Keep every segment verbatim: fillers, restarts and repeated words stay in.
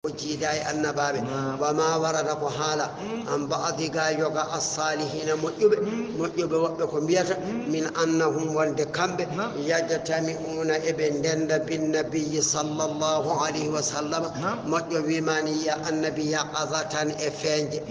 O jiida e annabaaɓe. Wa ma warada ko haala. An ba'di ga yoga as-salihiina moƴƴuɓe. Moƴƴuɓe woɓɓe ko mbiyata. Min annahum wonde kamɓe. Yajtami'uuna eɓe ndenda bin nabiyyi sallallahu alayhi wa sallam. Moƴƴo wimaani ya annabi yaqazatan e feeñde.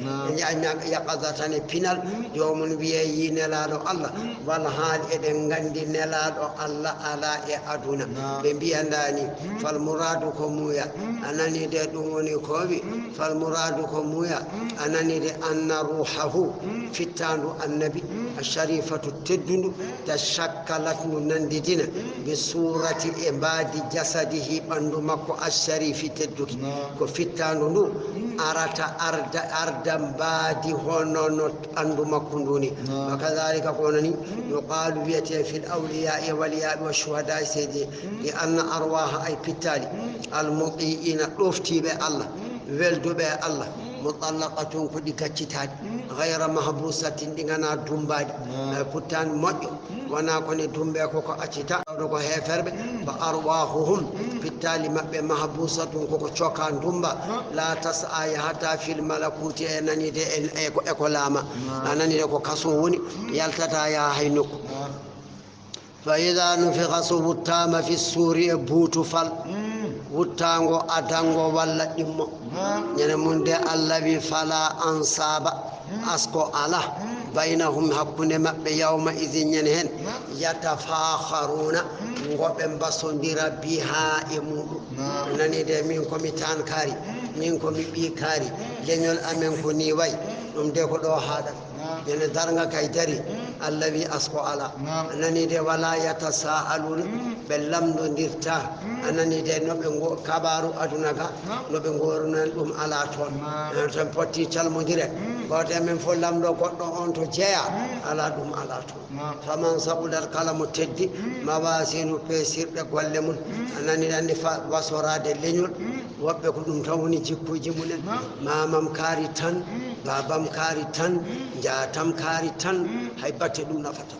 Yaqazatan e pinal. Joomum wiye yi nelaaɗo Allah. Wal haal eɗen nganndi nelaaɗo Allah alaa e aduna. Ɓe mbiyandaani. Fal muraadu ko muuya. A nani de ɗum woni ko wi. Fal muraadu ko muuya. A nani de anna ruuhahu. Fittaandu annabi. A sharifatu teddundu. Ta shakkalat ndu nandidina. Bi suurati e mbaadi jasadihi ɓanndu makko a sharifi tedduki. Ko fittaandu ndu. Arata arda arda mbaadi hono no ɓanndu makko ndu ni. Wa kadhalika ko wonani. Yuqaalu wiyete fil awliyaa e waliyaaɓe wa shuhadaa e seede. Li anna arwaaha ay pittaali. Al mutiiina ɗoftiiɓe Allah. Welduɓe e Allah. Mutallaqatun ko ɗi gaccitaaɗi. Ghayra mahbuusatin ɗi nganaa dummbaaɗi. Ay puttaani moƴƴo. Wonaa ko ne dummbee ko ko accita. Ɗo ko heeferɓe. Fa arwaahuhum. Pittaali maɓɓe mahbuusatun ko ko cokaa dummba. La tas'a yahataa fil malakuuti e naniide e ko laama. A naniide ko kaso woni. Yaltataa yaha hay nokku. Fa idaa nufikha so wuttaama fi suuri e buutu fal. Wuttaango adango walla ɗimmo. Ñande mum de Allah wi fala ansaaba. Asko alaa. Baynahum hakkunde maɓɓe yawma idin ñande heen. Yatafakharuna. Ngo ɓe mbasondira biha e muɗum. Nani de min ko mi taan kaari. Min ko mi ɓii kaari. Leñol amen ko ni way. Ɗum de ko ɗo haaɗata. Ñande darnga kay dari, Allah wi asko alaa. A nani de wala yatasaaluna, ɓe lamndondirta. A nani de no ɓe ngo-, kabaaru aduna ga, no ɓe ngoorunan ɗum alaa toon. Enen tan potti calmondire. Gooto e men fof lamndo goɗɗo on to jeyaa, alaa ɗum alaa toon. Faman saqulat kala mo teddi, mawasinu peesirɗe golle mum. A nani anndi fa-, wasoraade leñol. Woɓɓe ko ɗum tan woni jikkuuji mumen. Maamam kaari tan, baabam kaari tan, njaatam kaari tan, hay batte ɗum nafata.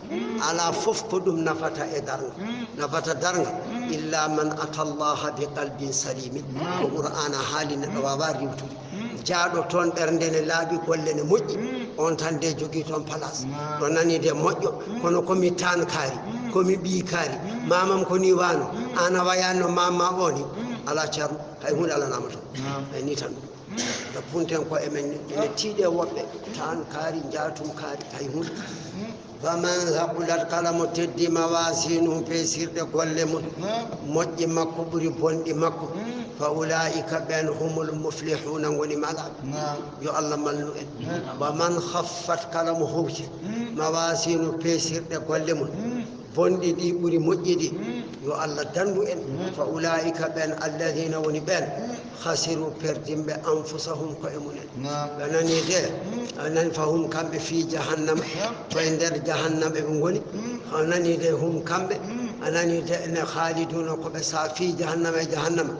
Alaa fof ko ɗum nafata e darnga. Nafata darnga, illa man ata Allaha bi qalbin salimin. Ko Qur'aana haali neɗɗo waawaa riiwtude. Jaaɗo toon ɓernde ne laaɓi, golle ne moƴƴi, on tan de jogii toon place. Ɗo nani de moƴƴo, kono ko mi taan kaari, ko mi ɓii kaari, maamam ko ni waano, aan a wayaani no maam ma o ni, alaa ceerno. Hay huunde alanaama toon. Naam. Ay ni tan. Nde punten ko e men ni, ene tiiɗe woɓɓe, taan kaari, njaatum kaari, hay huunde. Faman haqulat kala mo teddi mawasinuhu peesirɗe golle mum, moƴƴi makko ɓuri bonɗi makko, fa ulaika ɓen humul muflihuna ngoni malaaɓe. Naam. Yo Allah malnu en. Naam. Wa man khaffat kala mo howti mawasinu peesirɗe golle mum, bonɗi ɗi ɓuri moƴƴi ɗi, yo Allah danndu en. Fa ulaika ɓen alladhina woni ɓen khasiru perdimɓe anfusahum koye mumen. Naam. Ɓe nani de, a nani fa hum kamɓe fi jahannama, koye nder jahannama ɓe ngoni. A nani de hum kamɓe, a nani de ene khaliduna ko ɓe sa fi jahannama e jahannama.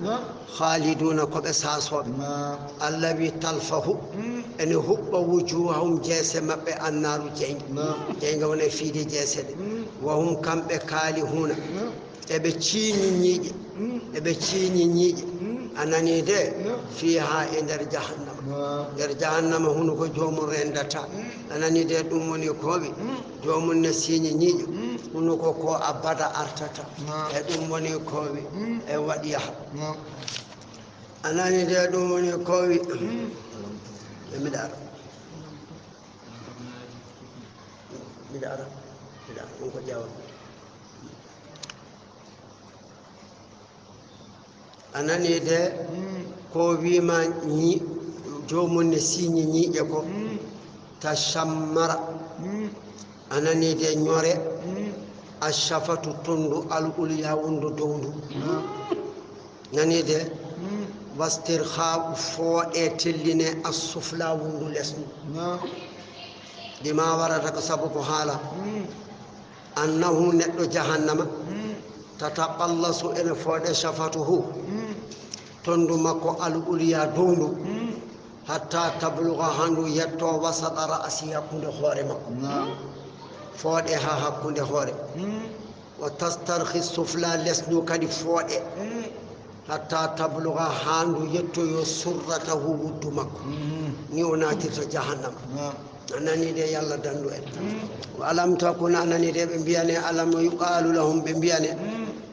Khaliduna ko ɓe sasooɓe. Naam. Allah wi talfahu, ene huɓɓa wujuhahum jeese maɓɓe annaaru jeynge. Naam. Jeynge wona e fiide jeese ɗe. Wa hum kamɓe kalihuna. Eɓe ciiñi ñiiƴe. Eɓe ciiñi ñiiƴe. A nani de? Fiha e nder jahannama. Nder jahannama hunuko joomum renndata. A nani de ɗum woni koowi. Joomum ne siiñi ñiiƴe. Hunuko ko abada artata. E ɗum woni koowi. E waɗi yaha. A nani de ɗum woni koowi. E miɗa ara. Miɗa ara. Miɗa ara. On ko ƴawa. A nani de ko wima ñi-, joomum ne siiñi ñiiƴe ko. Tashammara. A nani de ñore. Ashafatu tondu al ulya wondu downdu. Nani de. Wastirha fooɗe telline assufla wondu lesnu. Bima warata ko sabu ko haala. Annahu neɗɗo jahannama, tataqallasu ene fooɗe shafatuhu, tondu makko al ulya downdu, hatta tabluga handu yetto wasata ra'si hakkunde hoore makko. Fooɗe ha hakkunde hoore. Wa tastarhi sufla lesnu kadi fooɗe. حتى تبلغ, haa ndu yettoyo, سرته, wuddu makko. Ni o naatirta jahannama. A nani de, Yalla dandu en. Alam takun, a nani de, ɓe mbiyane, alam yuqalu lahum, ɓe mbiyane,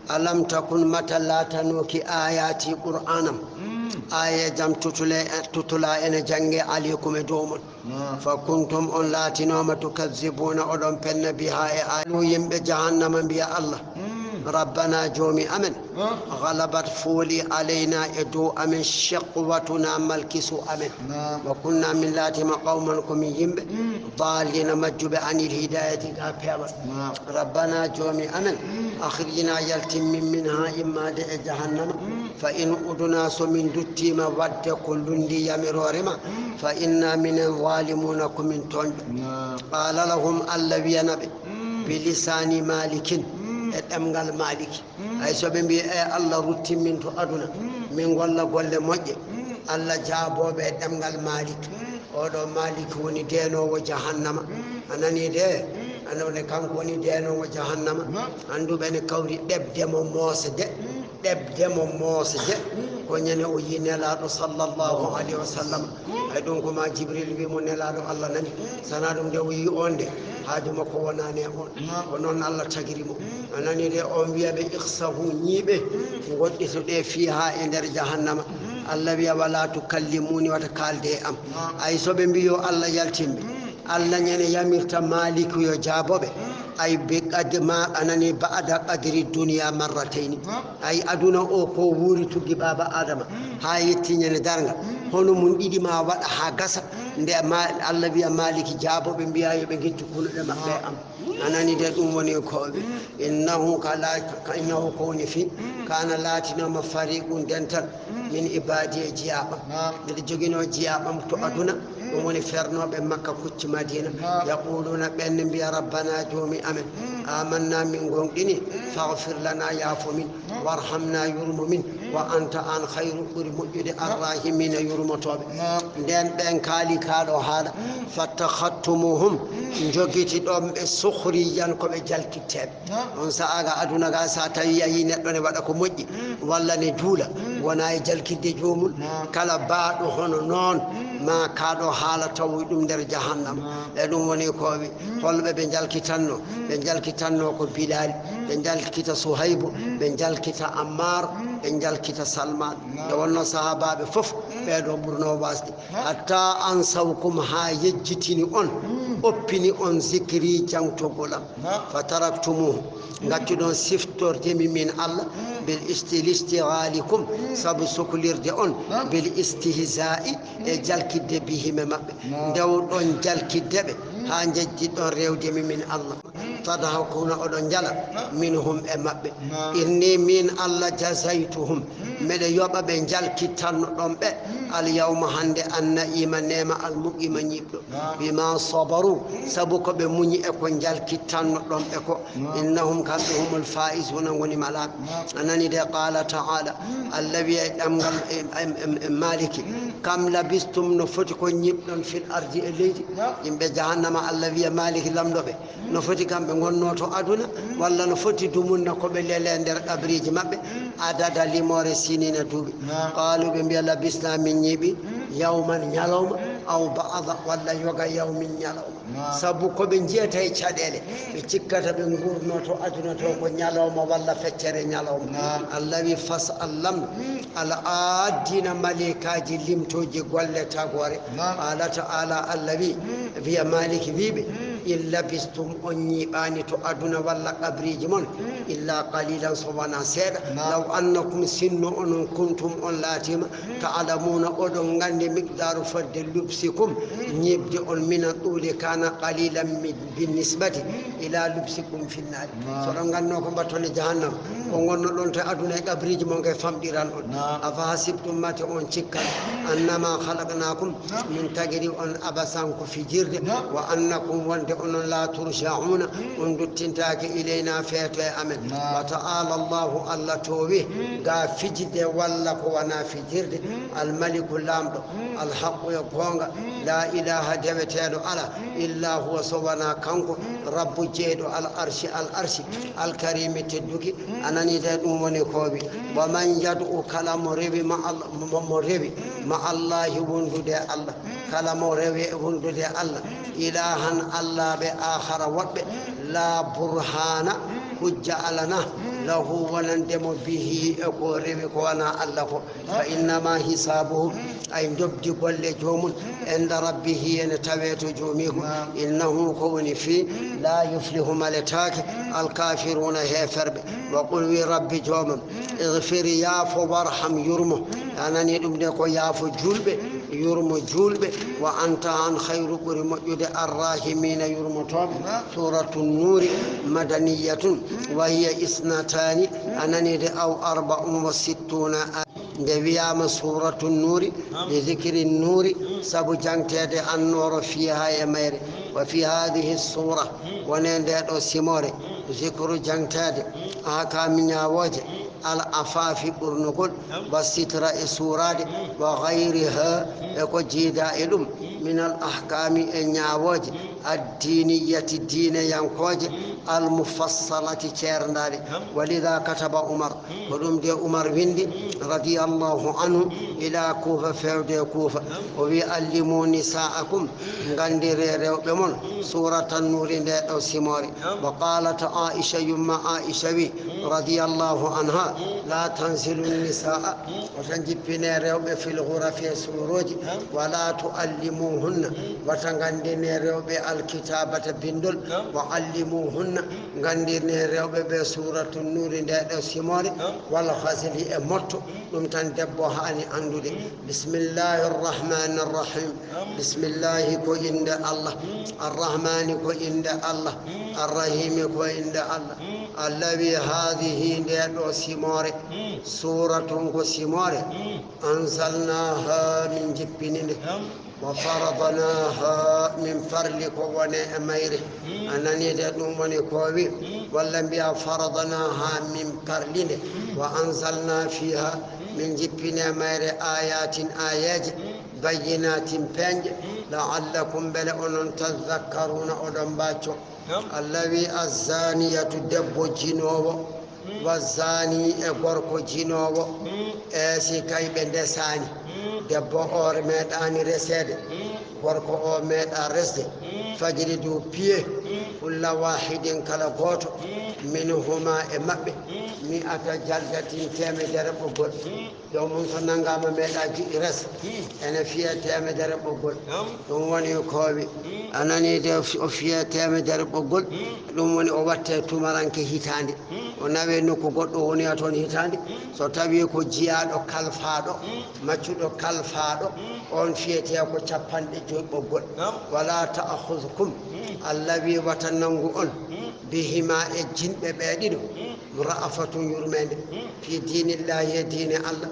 alam takun, mata laatanooki, ayati, Qur'aanam, aaya jam tutule, tutula ene jannge, alaykum, e dow mon. Fa kuntum, on laatinooma, tukazzibuuna, oɗon penna, biha, e aaya. Yimɓe jahannama mbiya Allah, rabbana, joomi amen, galabat, fooli, alayna, e dow amen, shiqwatuna, malkisu amen. Wa kunna, min laatiima, qawman, ko min yimɓe, dallina, majjuɓe, anil hidayati, ga peewal. Rabbana, joomi amen, akhrijna, yaltin min, minha, immaade e jahannama. Fa in udna, so min duttiima waɗde ko lundi yamiroore ma, fa inna, minen, zalimuna, ko min toonɗo. Qala lahum, Allah wiyana ɓe, bi lisani malikin, e ɗemngal Maliki. Hay so ɓe mbi, e Allah, ruttin min to aduna, min ngolla golle moƴƴe. Allah jaabooɓe e ɗemngal Malik. Oɗo Malik woni deenoowo jahannama. A nani de? Anone kanko woni deenoowo jahannama. Annduɓe ne kawri ɗeɓde mo moosde, ɗeɓde mo moosde. Ko ñande o yi Nelaaɗo, sallallahu alayhi wa sallam. Hay ɗum ko ma Jibril wi mo, Nelaaɗo Allah nani. Sana ɗum de o yi on de, haaju makko wonani e on. Ko noon Allah tagiri mo. A nani de, on wiya ɓe, ikhsa'u, ñiiɓe, ngoɗɗitoɗe, fiha, e nder jahannama. Allah wiya, wala tukallimuni, wata kaalde e am. Ay so ɓe mbi yo Allah yaltin ɓe, Allah ñande yamirta Maliku yo jaabo ɓe. Ay bi qad ma, a nani, ba'da qadri dunya marratayni. Ay aduna o ko wuuri tuggi baaba Adama, haa yetti ñande darnga. Hono mum ɗiɗi ma waɗa haa gasa. Nde ma, Allah wiya Maliki jaabo ɓe, mbiya yo ɓe ngettu kunuɗe maɓɓe e am. A nani de, ɗum woni ko ɓe. Innahu kala, innahu ko woni fi, kana, laatinooma, fariqun, dental, min ibadi, e jiyaaɓam. Mbiɗa joginoo jiyaaɓam to aduna, ɗum woni fernooɓe Makka, kucci Madina. Yaquluna, ɓen ne mbiya, rabbana, joomi amen, amanna, min gonɗini, faghfir lana, yaafo min, warhamna, yurmo min, wa anta, an, khayru, ɓuri moƴƴude, arrahimina, yurmotooɓe. Nden ɓen kaali kaa ɗo haala, fattakhadtumuhum, njogiti ɗon ɓe, sukhriyan, ko ɓe jalkitteeɓe. On sa'a ga aduna ga, sa tawi a yi neɗɗo ne waɗa ko moƴƴi, walla ne juula, wona e jalkitde joomum. Kala baaɗo hono noon, ma kaa ɗo haala tawoy ɗum nder jahannama. E ɗum woni ko wi, holɓe ɓe njalkitanno? Ɓe njalkitanno ko Bilal, ɓe njalkita Suhaybu, ɓe njalkita Ammar, ɓe njalkita Salman. Nde wonno sahaabaaɓe fof, ɓee ɗo ɓurno wasde. Hatta ansawkum, haa yejjitini on, oppini on, zikri, jangtogol am. Fa taraktumuhu, ngaccuɗon siftorde mi min Allah, bil isti-, listighalikum, sabu soklirde on, bil istihza'i, e jalkidde, bihim, e maɓɓe. Ndewɗon jalkidde ɓe, haa njejjitɗon rewde mi min Allah. Tadhakuna, oɗon njala, minhum, e maɓɓe. Inni, min Allah, jazaytuhum, miɗa yoɓa ɓe njalkittanno ɗon ɓe, al yawma, hannde, an na'ima, neema, al muqima, ñiiɓɗo. Bima sabaru, sabu ko ɓe muñi e ko njalkittanno ɗon ɓe ko. Innahum, kamɓe, humul faizuna, ngoni malaaɓe. A nani de, qala ta'ala, Allah wiya e ɗemngal, e, e, e, e Maliki, kam labistum, no foti ko ñiiɓɗon, fil ardi, e leydi. Yimɓe jahannama, Allah wiya Maliki, lamɗo ɓe, no foti kamɓe ngonnoo to aduna, walla no foti dumunna ko ɓe lele nder qabriiji maɓɓe, adada limoore sinina duuɓi. Qaalu, ɓe mbiya, labisna, min ñiiɓi, yawman, ñalawma, aw ba'da, walla yoga yawmin, ñalawma. Sabu ko ɓe njiyata e caɗeele, ɓe cikkata ɓe ngurnoo to aduna to ko ñalawma walla feccere ñalawma. Allah wi, fas'al, lamndo, al aaddiina, maleykaaji limtooji golle tagoore. Qaala ta'aala, Allah wi, wiya Malik wi ɓe, in labistum, on ñiiɓaani to aduna walla qabriiji mon, illa qalilan, so wonaa seeɗa. Law annakum, sinno onon, kuntum, on laatiima, ta'lamuuna, oɗon nganndi, miqdaaru, fodde, lubsikum, ñiiɓde on, mina tuuli, kaana qalilan mi-, bi nisbati ila lubsikum fi nnaari. So oɗon nganndoo ko mbatton e jahannama, ko ngonnoɗon to aduna e qabriiji mon kay famɗiran on. Afa hasibtum, mate on cikkan, annama khalaqnakum, min tagiri on, abasan, ko fijirde, wa annakum, wonde onon la turja'una, on duttintaake ilayna feeto e amen. Wa ta'ala Allahu, Allah toowi, ga fijde walla ko wana fijirde. Al maliku, lamɗo, al haqqu, e goonga, la ilaha, deweteeɗo ala, illa huwa, so wana kanko, rabbu, jeyɗo al arshi, al arshi, al karimi, tedduki. A nani de, ɗum woni ko wi, wa man yad'u, kala mo rewi ma Allah, mo, mo rewi ma Allahi, wondude e Allah, kala mo rewi wondude e Allah, ilahan, Allah ɓe, akhara, woɓɓe, la burhana, hujja alana, lahu, wonande mo, bihi, e ko rewi ko wana Allah ko, fa innama hisabuhu, ay, njobdi golle joomum, inda rabbihi, ene tawe to joomiiko. Innahu, ko woni fii, la yuflihu, maletaake, al kafiruna, heeferɓe. Wa qul, wi rabbi joomam, igfir, yaafo, warham, yurmo. A nani ɗum de, ko yaafo juulɓe, yurmo juulɓe. Wa anta an khayru, ɓuri moƴƴude, arrahimina, yurmotooɓe. Suratu Nuuri, madaniyatun, wa hiya isnatani, a nani de, aw arba'un wa sittuna. Nde wiyaama Suuratu Nuuri, li zikri nuuri, sabu jangteede annooro fiihaa e mayre. Wa fii haadihi suura, woni e ndee ɗoo simoore, zikru, jangteede, ahkaami, ñaawooje, al afaafi, ɓurnugol, wa sitra, e suuraade, wa gayrihaa, e ko jiidaa e ɗum, min al ahkaami, e ñaawooje, addiiniyati, diineyankooje, al mufassalati, ceerndaaɗe. Wa lidaa kataba Umar, ko ɗum de Umar windi, radiyallahu anhu, ila Kuufa, fewde e Kuufa. O wi, allimu nisaakum, nganndire rewɓe mon, suurata Nuuri, ndee ɗoo simoore. Wa qaalat Aisha, yumma Aisha wi, radiyallahu anha, la tanzilu nisaa, wata njippine rewɓe, fil ghurafi, e suurooji, wala tuallimuhunna, wata nganndine rewɓe, alkitaabata, binndol, wa allimuhunna, nganndine rewɓe ɓe Suuratu Nuuri, ndee ɗoo simoore, wal ghazli, e motto, ɗum tan debbo haani anndude. Bismillahi arrahmani arrahim. Bismillahi ko innde Allah, arrahmani ko innde Allah, arrahimi ko innde Allah. Allah wi, haadihi, ndee ɗoo simoore, suuratun, ko simoore, anzalnaha, min jippini nde. Wa faradnaha, min farli ko woni e mayre. A nani de, ɗum woni ko wi, walla mbiya faradnaha, min farli nde. Wa anzalna fiha, min jippini e mayre, ayatin, ayeeje, bayyinatin, peeñɗe, la'allakum, mbele onon, tazakkaruna, oɗon mbacco. Allah wi, azzaniyatu, debbo jinoowo, wa zani, e gorko jinoowo, e si kay ɓe ndesaani, debbo o meeɗaani reseede, gorko o meeɗa resde, fajlidu, piye, kulla wahidin, kala gooto, minhuma, e maɓɓe, mi'ata jaldatin, teemedere ɓoggol. Joomum so nanngaama meeɗa jiɗi res, ene fiya teemedere ɓoggol. Ɗum woni ko wi, a nani de, o fiya teemedere ɓoggol, ɗum woni o watte tumaranke hitaande. O nawe nokku goɗɗo, woni a toon hitaande. So tawi ko jiyaaɗo kalfaaɗo, maccuɗo kalfaaɗo, on fiyete ko capanɗe joy ɓoggol. Wala ta'khudhukum, Allah wi, wata nanngu on, bihima, e jinɓe ɓe ɗiɗo, ra'afatun, yurmeende, fi diinillahi, e diine Allah,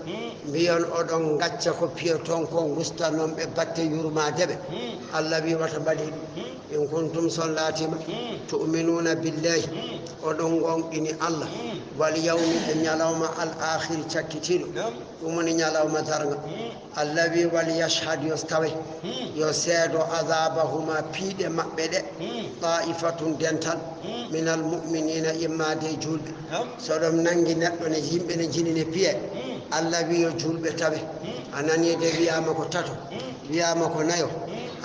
mbiyon oɗon ngacca ko piyoton ko, ngustanon ɓe batte yurmaade ɓe. Allah wi, wata mbaɗe ɗum. In kuntum, so on laatiima, tu'minuna billahi, oɗon ngoonɗini Allah, wal yawmi, e ñalawma, al aakhiri, cakkitiiɗo, ɗum woni ñalawma darnga. Allah wi, wal yashhad, yo tawe, yo seedo, adabahuma, piiɗe maɓɓe ɗe, ta'ifatun, dental, minal mu'minina, immaade e juulɓe. So ɗum nanngi neɗɗo ne, yimɓe ne njini ne piye, Allah wi, yo juulɓe tawe. A nani de, wiyaama ko tato, wiyaama ko nayo.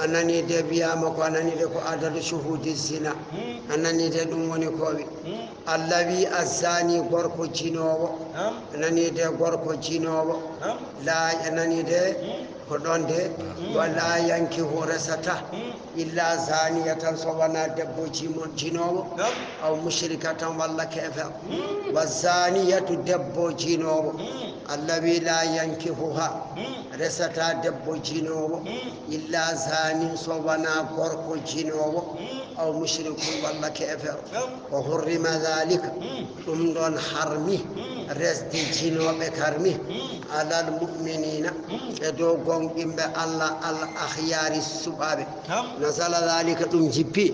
A nani de, wiyaama ko, a nani de, ko adadu shuhudi zina. A nani de, ɗum woni ko wi. Allah wi, azzani, gorko jinoowo. A nani de, gorko jinoowo. La, a nani de, ko ɗon de, wala yankihu, resata, illa zaniyatan, so wona debbo jimo-, jinoowo, aw mushrikatan, walla keefer. Wa zaniyatu, debbo jinoowo, Allah wi, la yankihuha, resata debbo jinoowo, illa zanin, so wona gorko jinoowo, aw mushrikun, walla keefer. Wa hurrima dhalika, ɗum ɗon harmi, resde jinooɓe karmi, alal mu'minina, e dow gonɗinɓe Allah, al akhyari, suɓaaɓe. Nazala dhalika, ɗum jippi,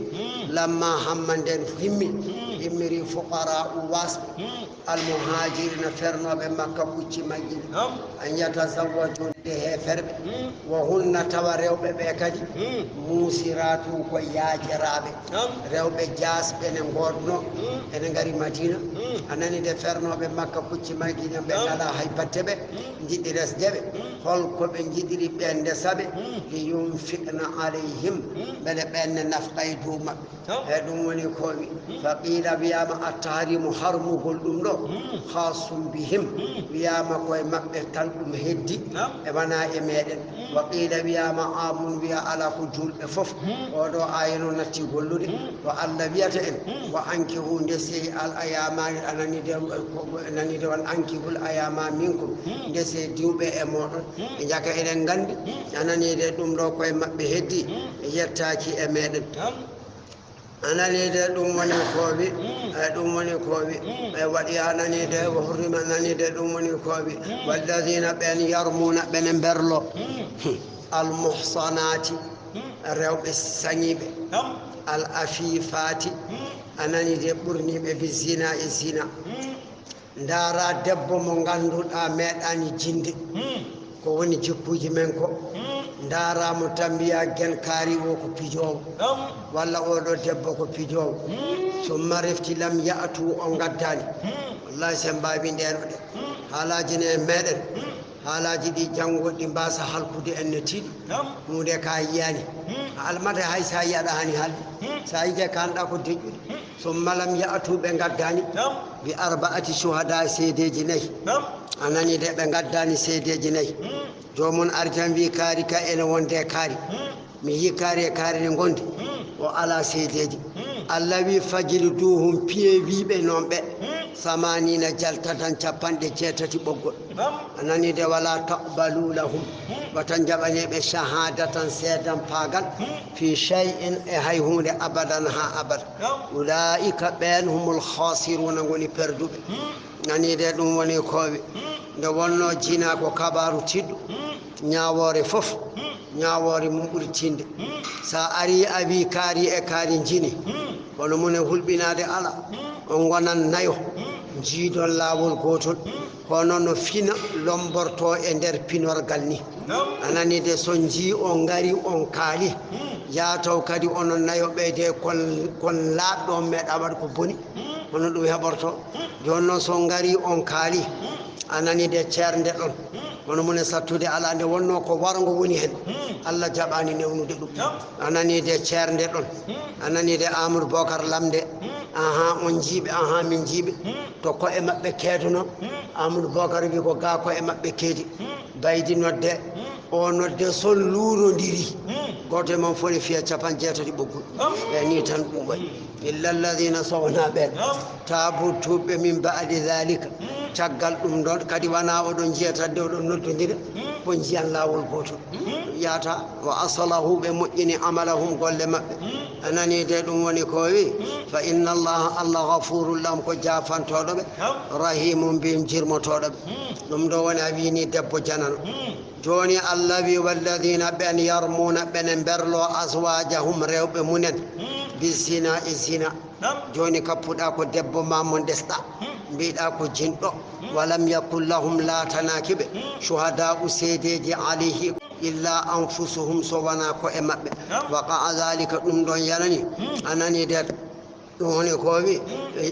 lamma hamma, nden himmi, himmiri fuqara'u, waasɓe, al muhajirina, fernooɓe Makka, pucci Madina, an yatazawwaju, nde heeferɓe, wa hunna, tawa rewɓe ɓe kadi, musiratu, ko yaajeraaɓe, rewɓe jaasɓe ne ngoodno, ene ngari Madina, a nani de, fernooɓe Makka, pucci Madina, ɓe ngala hay batte ɓe, njiɗi resde ɓe, hol ko ɓe njiɗiri ɓen ndesa ɓe, li yunfiqna alayhim, mbele ɓen ne nafqa e dow maɓɓe. E ɗum woni ko wi. Fa qila, wiyama, at-tahrimu, harmugol ɗum ɗo, khasun bihim, wiyama koye maɓɓe tan ɗum heddi, e wona e meɗen. Wa qila, wiyama, amun, wiya ala ko julɓe fof. Oɗo aaya no natti gollude, ko Allah wiyata en, wa ankihu, ndese al ayama, a nani de, a nani de, wa ankihul ayama minkum, ndese diwɓe e moɗon, ɓe jaka eɗen gandi, a nani de, ɗum ɗo koye maɓɓe heddi, yettaki e meɗen. A nani de, ɗum woni kooɓi, e ɗum woni kooɓi, e waɗi a nani de, wa hurrima, nani de, ɗum woni kooɓi. Walladina, ɓen, yarmuna, ɓene berlo, al muhsanati, rewɓe saŋiiɓe, al afifati, a nani de, ɓurniiɓe bi zina e zina. Ndaara debbo mo ngannduɗaa meeɗaani jinde. Ko woni jikkuuji men ko? Ndaara mo tan mbiya gen kaari o ko pijoowo. Walla oɗo debbo ko pijoowo. Summa refti lam ya'tu, o ngaddaani. Wallahi, sen mbaawi ndeno de. Haalaaji ne e meɗen. Haalaaji ɗi janngo ɗi mbaasa halkude en no tiiɗi. Huunde ka yiyaani. A almata hay sa yiyaɗa hani haalde. Sa yije kanɗa ko deƴƴude. Summa lam ya'tu, ɓe ngaddaani. Bi arba'ati shuhada, seedeeji nayi. A nani de, ɓe ngaddaani seedeeji nayi. Joomum arjan wi kaari ka ene wonde kaari. Mi yi kaari e kaari ne ngondi. O ala seedeeji. Allah wi fajliduhum, piye wiɓe noon ɓe. Samanina jaltatan, capanɗe jeetati ɓoggol. A nani de, wala taqbalu lahum, wata jaɓane ɓe shahadatan, seedan paagal, fi shay'in, e hay huunde, abadan, ha abada. Ulaika, ɓeen, humul khasiruna, ngoni perduɓe. Nani de, ɗum woni kooɓe. Nde wonno jina ko kabaaru tiɗɗo, ñaawoore fof, ñaawoore mum ɓuri tinde. Sa ari a wi kaari e kaari jini, kono mune hulɓinaade ala. On ngonan nayo, njiidon laawol gootol, kono no fina lomborto e nder pinorgal ni. A nani de, so njii on ngari on kaali, yaa taw kadi onon nayo ɓe de kon, kon laaɓɗo, on meeɗa waɗ ko boni, kono ɗum heɓorto. Jooni noon so ngari on kaali, a nani de, ceernde ɗon. Kono mune sattude ala, nde wonno ko warngo woni hen. Allah jaɓani newnude ɗum. A nani de, ceernde ɗon. A nani de, Amadou Bokar Lamde. Aha, on jiiɓe, aha, min jiiɓe. To ko'e maɓɓe keeduno. Amadou Bokar wi ko ga ko'e maɓɓe keedi. Baydi nodde. O nodde son luurondiri. Gooto e mon foti fiya capan jeetati ɓoggol. E ni tan ɗum waɗi. Illa alladhina, so wonaa ɓeen. Taabu, tuuɓɓe, min ba'di dhalika, caggal ɗum ɗon. Kadi wonaa oɗon njiya tan de oɗon noddondira, ko njiyan laawol gootol. Yaata, wa aslahu, ɓe moƴƴini, amalahum, golle maɓɓe. A nani de, ɗum woni ko wi, fa inna Allaha, Allah, ghafurun lahum, ko jaafantooɗo ɓe, rahimun bihim, jirmotooɗo ɓe. Ɗum ɗo woni a wini debbo janano. Jooni Allah wi, walladina, ɓen, yarmuna, ɓene mberlo, azwajahum, rewɓe munen, bi zina, e zina. Jooni kappuɗa ko debbo ma mo ndesɗa, mbiɗa ko jinɗo, walam yakun lahum, laatanaki ɓe, shuhada'u, seedeji, alayhi, illa anfusuhum, so wona ko e maɓɓe. Waqa dhalika, ɗum ɗon yanani, a nani de. Ɗum woni ko wi,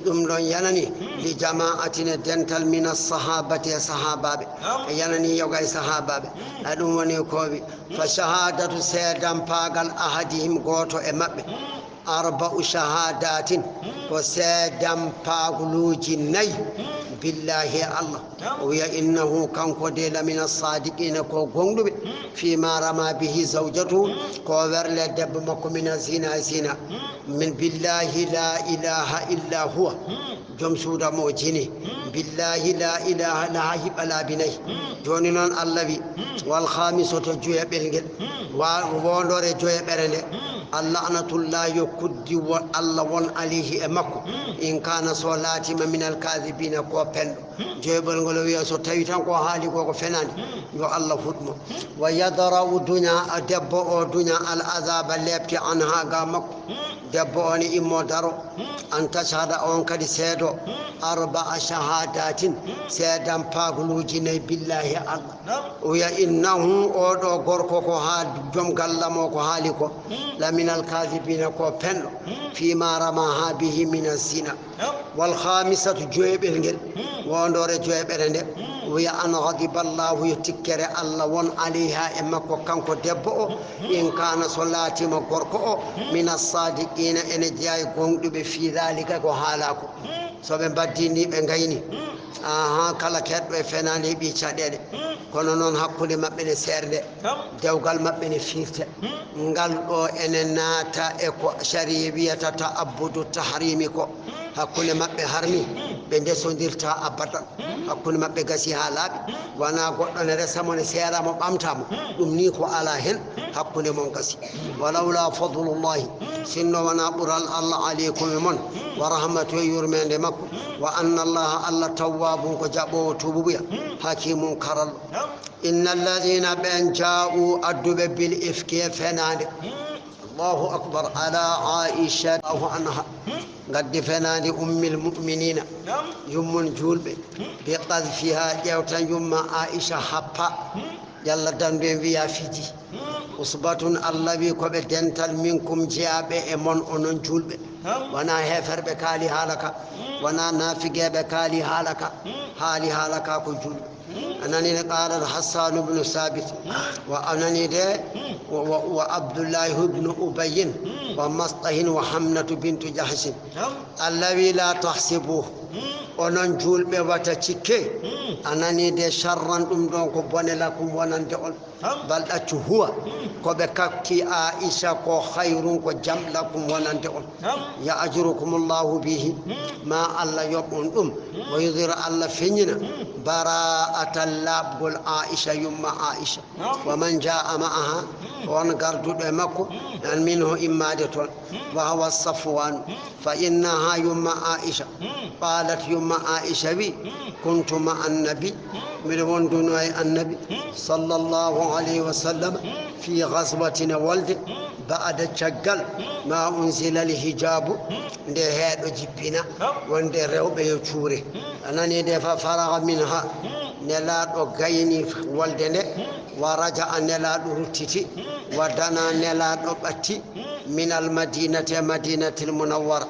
ɗum ɗon yanani, li jama'atin, e dental, mina sahabati, e sahabaɓe. E yanani yoga e sahabaɓe. A ɗum woni ko wi, fa shahadatu, seedampaagal, ahadihim, gooto e maɓɓe. Arba'u shahadatin, ko seedampaagluuji nayi, billahi, e Allah. O wiya, innahu, kanko de, lamina sadiqina, ko gonɗuɓe, fima rama bihi zawjatu, ko werle debbo makko, mina zina, zina. Min billahi la ilaha illa huwa. Joom suuda mo o jini. Billahi la ilaha, la hiɓa laabi nayi. Jooni noon Allah wi, wal khamisatu, joyaɓel ngel. Wa-, wondore joyaɓere nde. Al la'natullah, yo kuddi wo-, Allah won alayhi, e makko. In kana, so laatima, minal kadhibina, ko penɗo. Joyɓol ngol o wiya so tawi tan ko haali ko ko fenaande, yo Allah huɗ mo. Wa yadra'u duña, debbo o duña al azaba leɓte anha ga makko. Debbo o ne immo daro, an tashhada on kadi seedo, arba'a shahadatin, seedan pagluuji nayi billahi Allah. O wiya innahu oɗo gorko ko ha joom gallamo ko haali ko, laminal kadibina ko penɗo, fima ramaha bihi min zina. Wal khamisatu joyɓel ngel, wondore joyɓere nde, wiya an ghadiba Allahu yo tikkere Allah won alayha e makko kanko debbo o, in kana so laatima gorko o, min as-sadiqina ene jeeya e gonɗuɓe fi dhalika ko haala ko. So ɓe mbaddini ɓe gayni, aha, kala keɗɗo e fenaande heɓi caɗeele, kono noon hakkunde maɓɓe ne seerde. Dewgal maɓɓe ne fiirta. Ngal ɗo ene naata e ko sariya wiyata ta'abbudu tahrimi ko. Hakkunde maɓɓe harmi, ɓe ndesondirta abadan. Hakkunde maɓɓe gasi haa laaɓi. Wonaa goɗɗo ne resa mo, ne seera mo, ɓamta mo. Ɗum ni ko alaa heen, hakkunde mon gasi. Walawla fadlullahi, sinno wonaa ɓural Allah aleykum e mon, wa rahmatu e yurmeende makko, wa anna Allaha Allah tawwabun ko jaɓoowo tuububuya, hakimun karallo. Inna alladhina ɓen ja'u adduɓe bil ifki e fenaande. Allahu akbar, ala Aisha Allahu anha. Gaddi fenaande ummil mu'minina. Yummon juulɓe. Bi qadfiha ƴeewtan yumma Aisha happa. Yalla dandu en wiya fiji. Usbatun Allah wi ko ɓe dental minkum jeyaaɓe e mon onon juulɓe. Wona heeferɓe kaali haala ka. Wona naafigeeɓe kaali haala ka. Haali haala ka ko juulɓe. A nani ne qala Hassan ibn Sabit, wa a nani de, wa, wa, wa Abdullah ibn Ubayyin, wa Mastahin, wa Hamnatu bintu Jahshin. Allah wi la tahsibu, onon juulɓe wata cikke, a nani de sharran ɗum ɗon ko bone lakum wonande on. Bal ɗaccu huwa, ko ɓe kakki Aisha ko khayrun ko jam lakum wonande on. Ya'jurukumullahu bihi, ma Allah yoɓ on ɗum. Wa yudhira Allah feññina bara'atan laaɓgol Aisha, yumma Aisha. Wa man jaa ma'aha, on garduɗo e makko, an minhu immaade toon. Wa huwa Safwan, fa innaha yumma Aisha. Qalat yumma Aisha wi, kuntu ma annabi, miɗo wonduno e annabi, sallallahu alayhi wa sallam, fi ghazwatin e wolde, ba'da caggal, ma unzila al hijabu, nde heeɗo jippina, wonde rewɓe yo cuure. A nani de fa faragha minha, nelaaɗo gayni wolde nde, wa raja'a nelaaɗo ruttiti, wa dana nelaaɗo ɓatti, min al madinati e madinatil munawwara,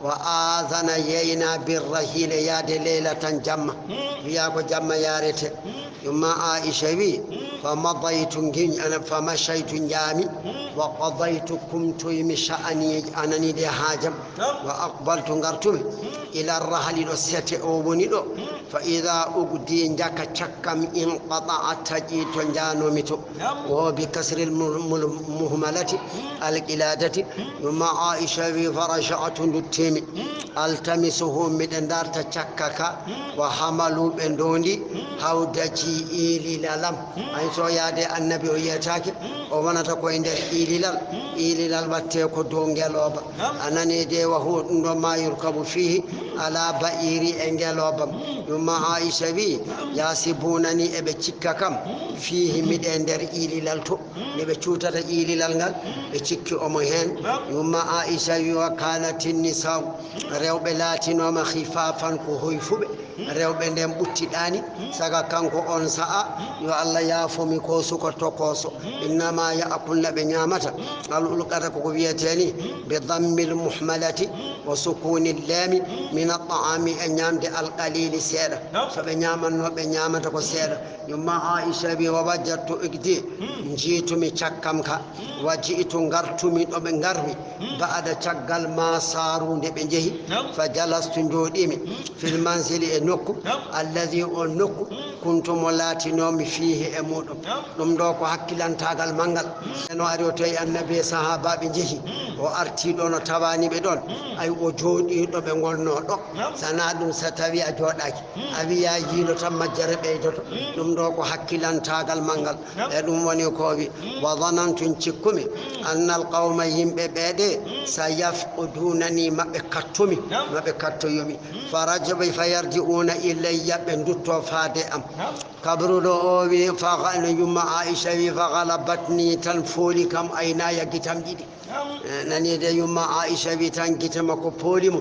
wa adhana yeyna bir rahili yaade leylatan jamma, wiya ko jamma yarete. Yumma Aisha wi, fa madaytu ngiñ-, ana, fa mashaytu njaami, wa qadaytu kumtoymi sha'ani, a nani de haajam, wa aqbaltu ngartumi, ila rahli ɗo sete o woni ɗo, fa idha ugdi njaka cakkam inqata'a taƴi to njaanomi to, wo bi kasril mul-, mul-, muhmalati, al qiladati, yumma Aisha wi fa raja'tu nduttimi, altamisuhu miɗe darta cakka ka, wa hamalu ɓe ndondi, hawdaji iililalam. Ay so yaade annabi o yiyataake, o wonata koye nder iililal. Iililal watte ko dow ngelooba. A nani de wa huwa ɗum ɗo ma yurkabu fihi ala ba'iri e ngeloobam. Yumma Aisha wi, yasibunani eɓe cikka kam, fihi miɗe nder iililal to. Nde ɓe cuutata iililal ngal, ɓe cikki omo heen. Yumma Aisha wi, wa kanatin nisa'u, rewɓe laatinooma khifafan ko hoyfuɓe. Rewɓe nden ɓuttiɗaani, saka kanko on sa'a, yo Allah yaafo mi ko suko tokooso. Innama ya'kulna ɓe ñaamata, al ulqata koko wiyetee ni, bi dammil muhmalati, wa sukunil laami, min at ta'ami e ñaamde al qalili seeɗa. So ɓe ñaamanno, ɓe ñaamata ko seeɗa. Yumma Aisha wi, wa wajadtu igdi, njiitumi cakkam ka, wa ji'tu ngartumi ɗo ɓe ngarmi, ba'da caggal ma saaru nde ɓe njehi, fa jalastu njooɗimi, fil manzili e nokku, allazi on nokku, kuntu mo laatinoomi fiihi e muɗum. Ɗum ɗo ko hakkilantaagal manngal. No ari o tawi annabi e sahaabaaɓe njehi, o arti ɗo no tawaani ɓe ɗon, ay o jooɗi ɗo ɓe ngonno ɗo. Sana ɗum so tawi a jooɗaaki. A wiya yiilo tan majjere ɓeydoto. Ɗum ɗo ko hakkilantaagal manngal. E ɗum woni ko wi, wa zanantu cikkumi, annal qawma yimɓe ɓe de, sa yafqudunani maɓe kattumi, maɓe kattoyumi. Fa rajabi fa yarji'u ينظرون إلي, ɓe ndutto faade am. Kabruɗo o wi, fa ga-, no yumma Aisha wi, fa galabatni, tan fooli kam aynaya, gitam ɗiɗi. Eh, nani de yumma Aisha wi tan gite makko pooli mo.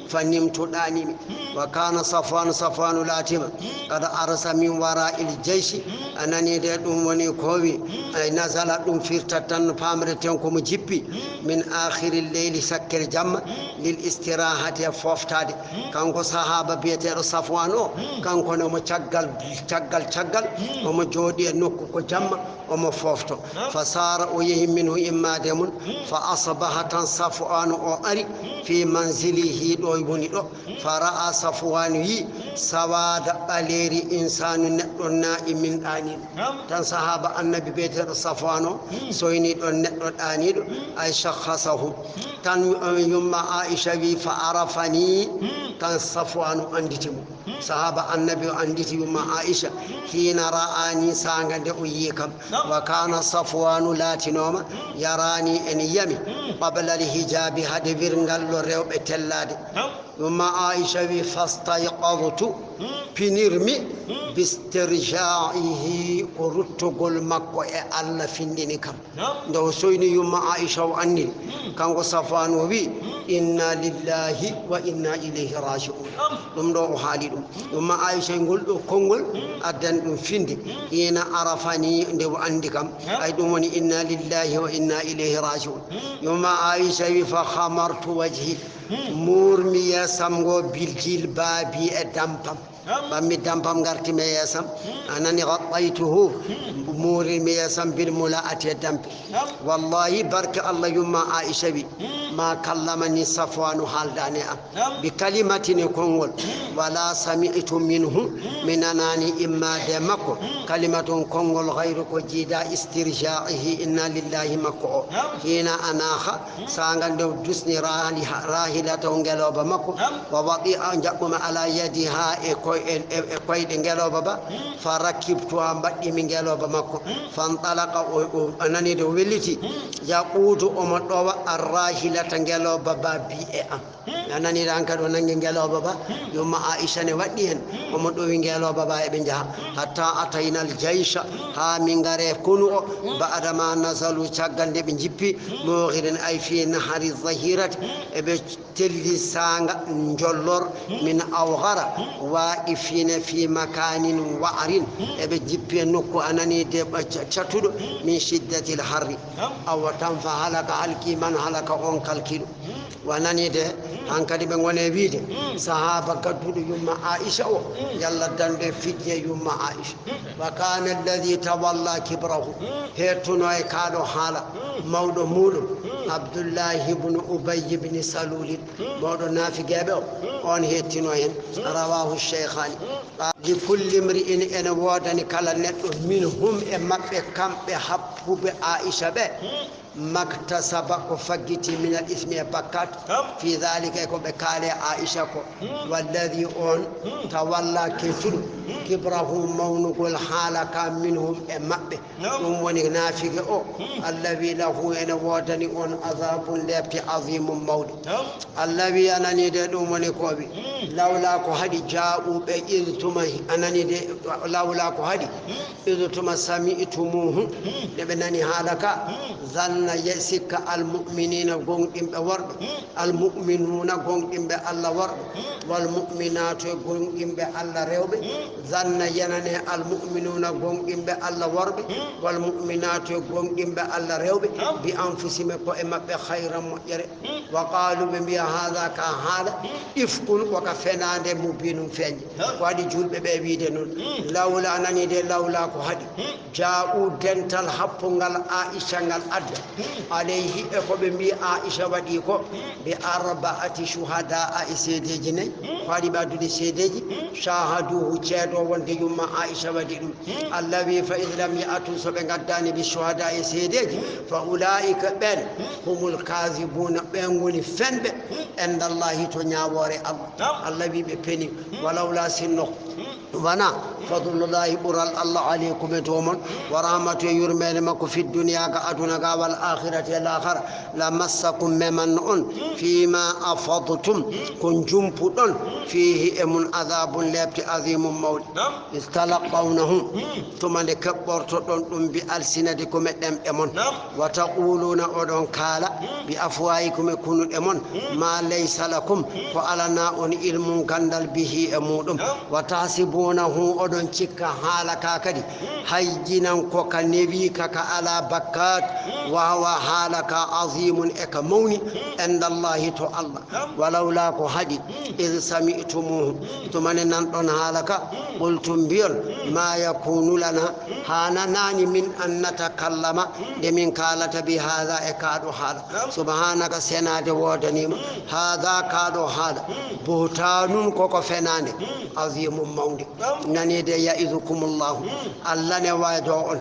Fa nimtu, ɗaanimi. Wa kana Safwan, Safwanu laatima, qad arsa min wara'il jayshi, a nani de ɗum woni ko wi, ay nazala, ɗum firtat tan no pamreten ko mo jippi, min akhiril leyli, sakkere jamma, lil istirahati, e foftade. Kanko sahaba biyeteɗo Safwan o, kanko ne omo caggal, caggal, caggal, omo jooɗi e nokku ko jamma, omo fofto. Fa sara, o yehi minhu, immade mum. Fa asbaha, tan Safwanu o ari, fi manzilihi, ɗo woni ɗo. Fa ra'a, Safwanu yi, sawada, ɓaleeri, insanu, neɗɗo, na'imin, ɗaaniɗo. Tan sahaba annabi biyeteɗo Safwanu o soyni ɗon neɗɗo ɗaaniɗo, ay shakhasahu. Tan, eh, yumma Aisha wi, fa arafani, tan Safwanu anditi mo. Sahaba annabi o anditi yumma Aisha, hina ra'ani, sanga nde o yi kam. Wa kana Safwanu, laatinoma, yarani, ene yami, qabla al hijabi, hade wirngal ɗo rewɓe tellade. Yumma Aisha wi, fastayqadtu, pinirmi, bistirja'ihi, ko ruttogol makko e Allah findini kam. Nde o soyni yumma Aisha, o anniri. Kanko Safwan o wi, inna lillahi wa inna ilayhi raji'un. Ɗum ɗo o haali ɗum. Yumma Aisha, ngol ɗo konngol addani ɗum finde. Hina arafani, nde o andi kam. Ay ɗum woni inna lillahi wa inna ilayhi raji'un. Yumma Aisha wi, fa khamartu wajhi. Muurmi yeesam ngo bil jilbabi, e dampam. Ɓammi dampam, ngartimi e yeesam. A nani, ghattaytuhu, muurirmi yeesam bil mula'ati, e dampi. Wallahi, barke Allah, yumma Aisha wi, ma kallamani Safwanu, haaldani am bi kalimatin, e konngol, wala sami'tu minhu, mi nanani immade makko kalimatun, konngol, ghayru, ko jiida istirja'ihi, inna lillahi makko o. Hina anaha, sanga nde o dusni rahali-, rahilatahu, ngelooba makko, wa wadi'a, jaɓɓuma, ala yadiha, e koy-, e, e, e koyɗe ngelooba ba, fa rakibtuha, mbaɗɗimi ngelooba makko, fantalaqa, o, o, a nani de o welliti, yaqudu, omo ɗowa, arrahilata, ngelooba ba, bi e am. A nani de hankadi o nangi ngelooba ba, yumma Aisha ne waɗɗi hen, omo ɗowi ngelooba ba, eɓe njaha, hatta atayna al jaysha, ha min ngare konu o, ba'da ma nazalu, caggal nde ɓe jippi, mughirin, ay fi nahari zahirati, eɓe telli sanga njollor, min awghara, waqifina fi makanin wa'rin, eɓe jippi e nokku, a nani de, ɓa-, ca-, catuɗo, min shiddatil harri. Awa tan fa halaka, halki, man halaka, on kalkiɗo. Wa nani de, hankadi ɓe ngone wiide, sahaba gadduɗo yumma Aisha o, yalla dande fitne yumma Aisha. Wa kana alladhi tawalla kibrahu, hettuno e kaɗo haala, mawɗo muɗum, Abdullahi ibn Ubay ibn Salulin, mawɗo naafigeeɓe o, on hettino hen. Rawahu shaykhani. Li kulli imri'in, ene woodani kala neɗɗo, minhum, e maɓɓe, kamɓe happuɓe Aisha ɓe, maktasaba, ko faggiti, min al ismi, e bakkat, fi dhalika, e ko ɓe kaale Aisha ko. Walladhi, on, tawalla, kettuɗo, kibrahu, mawnugol haala ka, minhum, e maɓɓe. Ɗum woni naafige o, allawi lahu, ene woodani on, azabun, lepte, azimum, mawɗo. Allawi, a nani de, ɗum woni ko wi, lawla, ko haɗi, ja'u, ɓe, id tuma, a nani de, lawla, ko haɗi, id tuma, sami'tumuhu, nde ɓe nani haala ka, zanna, ye sikka, almu'minina, gonɗinɓe worɓe, almu'minuna, gonɗinɓe Allah worɓe, walmu'minatu, e gonɗinɓe Allah rewɓe, zanna, yenane, almu'minuna, gonɗinɓe Allah worɓe, walmu'minatu, e gonɗinɓe Allah rewɓe, bi anfusihim, e ko'e maɓɓe, khayran, moƴƴere. Wa qalu, ɓe mbiya, hadha, ka haala, ifkun, ko ka fenande, mubinun, feeñde. Ko haɗi julɓe ɓe wiide noon. Lawla, a nani de, lawla, ko haɗi, ja'u, dental happungal Aisha ngal adda, alayhi, e ko ɓe mbi Aisha waɗi ko, bi arba'ati shuhada'a, e seedeeji nayi. Ko haɗi ɓe addude seedeeji? Shahaduhu, ceedo wonde yumma Aisha waɗi ɗum. Allawi, fa id lam ya'tu, so ɓe ngaddaani, bi shuhada'i, e seedeeji, fa ula'ika, ɓen, humul kazibuna, ɓen ngoni fenɓe, indallahi, to ñaawoore Allah. Allawi, ɓe peni. Walawla, sinno Wana fadlullahi, ɓural Allah, aleykum, e dow mon, wa rahmatu, e yurmeende makko, fi duniya, ka aduna ga, wal akhirati, e lahara, la massakum, memanno on, fima afadtum, ko jumpuɗon, fihi, e mun, adabun, lepte, azimun, mawɗe. Is talaqawnahu, tuma nde keɓɓortoɗon ɗum, bi alsinatikum, e ɗemɗe mon. Wa taquluna, oɗon kaala, bi afwahikum, e kunuɗe mon, ma laysa lakum, ko alana on ilmun, gandal, bihi, e muɗum. Wa tahsibunahu, oɗon cikka haala ka kadi, hayyinan, ko ka newi, ka ka ala bakkat, wa huwa, haala ka, azimun, e ka mawni, indallahi, to Allah. Walawla, ko haɗi, id sami'tumuhu, tuma nde nanɗon haala ka, qultum, mbiyon, ma yakunu lana, hananani min, an natakallama, nde min kaalata, bi hadha, e kaɗo haala. Subhanaka, senaade woodanima, hadha, kaɗo haala, buhtanun, koko fenande, azimun, mawde. Nani de, ya'idukumullahu, Allah ne waydo on,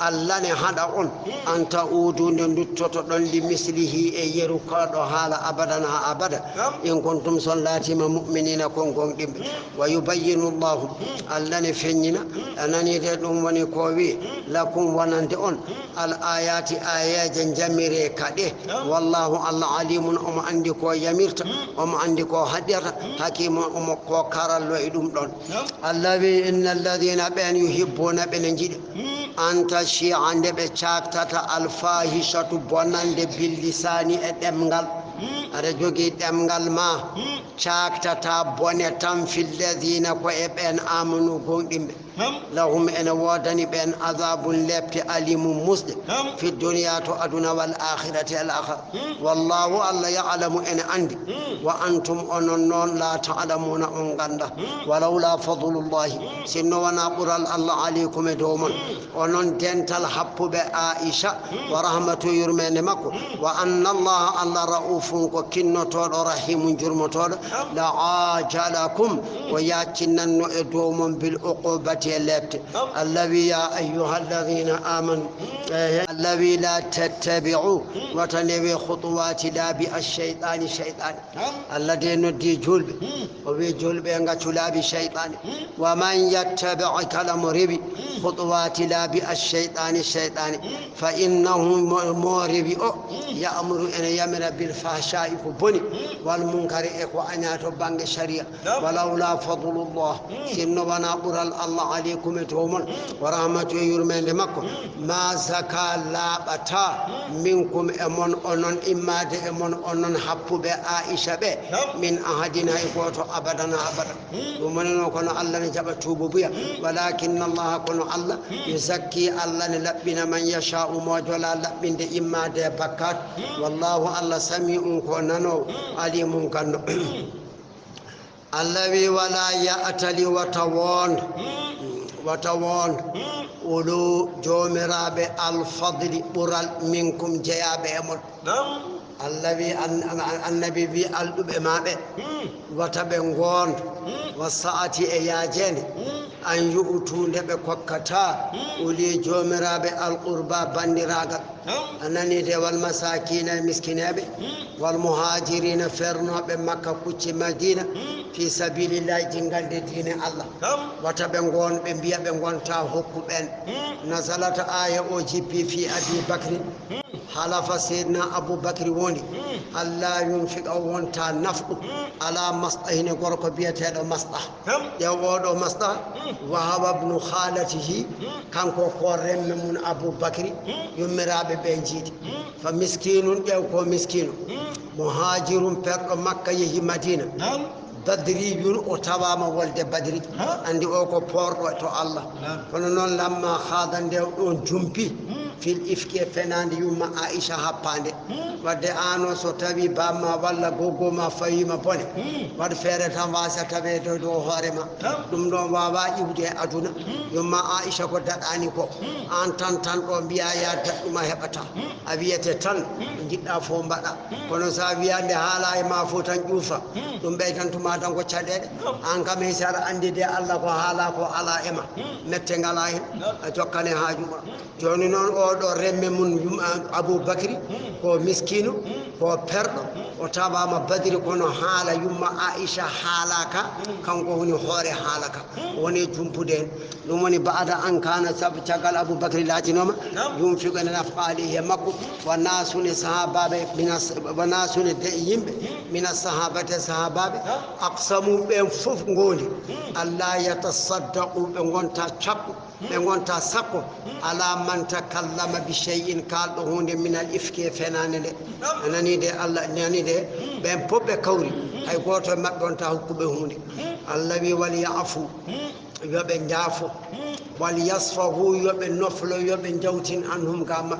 Allah ne haɗa on, an ta'udu, nde duttotoɗon, li mislihi, e yeru kaɗo haala, abadan, ha abada. In kuntum, son laatima, mu'minina, kon gomɗinɓe. Wa yubayyinu Allahu, Allah ne feññina, a nani de, ɗum woni ko wi, lakum, wonande on, al ayati, ayaje jamire kaɗe. Wallahu, Allah, alimun, omo andi ko yamirta, omo andi ko haɗirta, hakimun, omo ko karallo e ɗum ɗon. Allah wi, inna alladhina, ɓen, yuhibbuna, ɓene jiɗi, an tashia, nde ɓe caktata, al fahishatu, bonande, bil lisani, e ɗemngal. Aɗa jogi ɗemngal ma, caktata bone tan, fi lladhina, ko e ɓen, amanu, gomɗinɓe. Lahum, ene woodani ɓen, adabun, lepte, alimun, musɗe, fi duniya, to aduna, wal akhirati, al akhira. Wallahu, Allah, ya'lamu, ene andi, wa antum, onon noon, la ta'lamuna, on ganda. Walawla fadlullahi, sinno wona ɓural Allah, aleykum, e dow mon, onon dental happuɓe Aisha, wa rahmatu, yurmende makko, wa anna Allah, Allah, ra'ufun, ko kinnotoɗo, rahimun, jurmotoɗo, la ajalakum, o yaccinnanno e dow mon, bil uqubati, e lepte. Allah wi, ya ayyuha alladhina amanu, eh, Allah wi, la tattabi'u, wata ndewe, khutuwati, laabi, ash-shaytani, shaytani. Allah de noddi julɓe, o wi julɓe gaccu laabi shaytani. Wa man yattabi', kala mo rewi, khutuwati, laabi, ash-shaytani, shaytani, fa innahu, mo, mo rewi o, ya'muru, ene yamira, bil fahsha'i, ko boni, wal munkari, e ko aña to bangge sharia. Walawla fadlullah, sinno wona ɓural Allah, aleykum, e to mon, wa rahmatu, e yurmende makko, ma zaka, laaɓata, minkum, e mon onon, immade e mon onon happuɓe Aisha ɓe, min ahadin, hay gooto, abadan, abadan. Ɗum woni noon, kono Allah ne jaɓa tuububuya. Walakinna Allah, kono Allah, yuzakki, Allah ne laɓɓina, man yasha'u, mo jola laɓɓinde, immade e bakkat. Wallahu, Allah, sami'un, ko nanoowo, alimun, ganndo. Allah wi, wala ya'tali, wata woon, wata woon, ulu, joomiraaɓe, alfadli, ɓural, minkum, jeyaaɓe e mon. Naam. Allah wi, an-, an-, an-, annabi wi, alɗuɓe ma ɓe, wata ɓe ngoon, wa sa'ati, e yaajeende, an yu'tu, nde ɓe kokkata, uli, joomiraaɓe, alqurba, banndiraagal. A nani de, wal masakina, e miskineeɓe, wal muhajirina, fernooɓe Makka, kucci Madina, fi sabilillahi, jingande diine Allah. Wata ɓe ngoon, ɓe mbiya ɓe ngonta hokku ɓeen. Nazalat, aaya o jippi, fi Abi Bakri, halafa Seydina Abu Bakri woni, Allah yunfiqa, wonta nafɗu, ala Masɗa, hino gorko biyeteeɗo Masɗa. Ƴeew oɗo Masɗa, Wahaba bnu khalatihi, kanko ko remme mum Abu Bakri, yummiraaɓe ɓe njiidi. Fa miskinun, ƴeew ko miskino. Muhajirun, perɗo Makka, yehi Madina. Badriyun, o tawaama wolde Badri. Anndi o ko poorɗo to Allah. Kono noon, lamma khada, nde ɗon jumpi, fil ifki, e fenaande yumma Aisha happaande. Wadde aan o, so tawi bamma walla goggo ma fawiima bone, waɗ feere tan waasa taweede dow hoore ma. Ɗum ɗon waawaa iwde e aduna. Yumma Aisha ko daɗaani ko. Aan tan, tan ɗo mbiyaa ya daɗɗuma heɓata. A wiyete tan, njiɗɗa fof mbaɗa. Kono so a wiyaa nde haala e ma fof tan ƴuufa, ɗum ɓeydantuma tan ko caɗeele. Aan kam, hay si aɗa anndi de Allah ko haala ko alaa e ma, mette ngalaa heen, a jokkane haaju ma. Jooni noon, oɗo remme mum yum-, Abu Bakri, ko miskiino. Kino ko perɗo, o tawaama Badri, kono haala yumma Aisha haalaka, kanko woni hoore haalaka. Woni jumpude en. Ɗum woni ba'da an kana, sabu caggal Abu Bakri laatinooma, yunfiqu ene nafqa alayhi e makko, wa naasune sahaabaaɓe, mina, wa naasune de yimɓe, mina sahaabati e sahaabaaɓe, aqsamu ɓen fof ngondi, alla yatasaddaqu ɓe ngonta cakku, ɓe ngonta sakko, ala man takallama bi shay'in kaalɗo huunde minal ifki e fenaande nde. A nani de, Allah nani de, ɓen fof ɓe kawri, hay gooto e maɓɓe wonta hokkuɓe huunde. Allah wi, wal ya'fu, yo ɓe njaafo, wal yasfahu, yo ɓe noflo, yo ɓe njawtin anhum ga maɓɓe.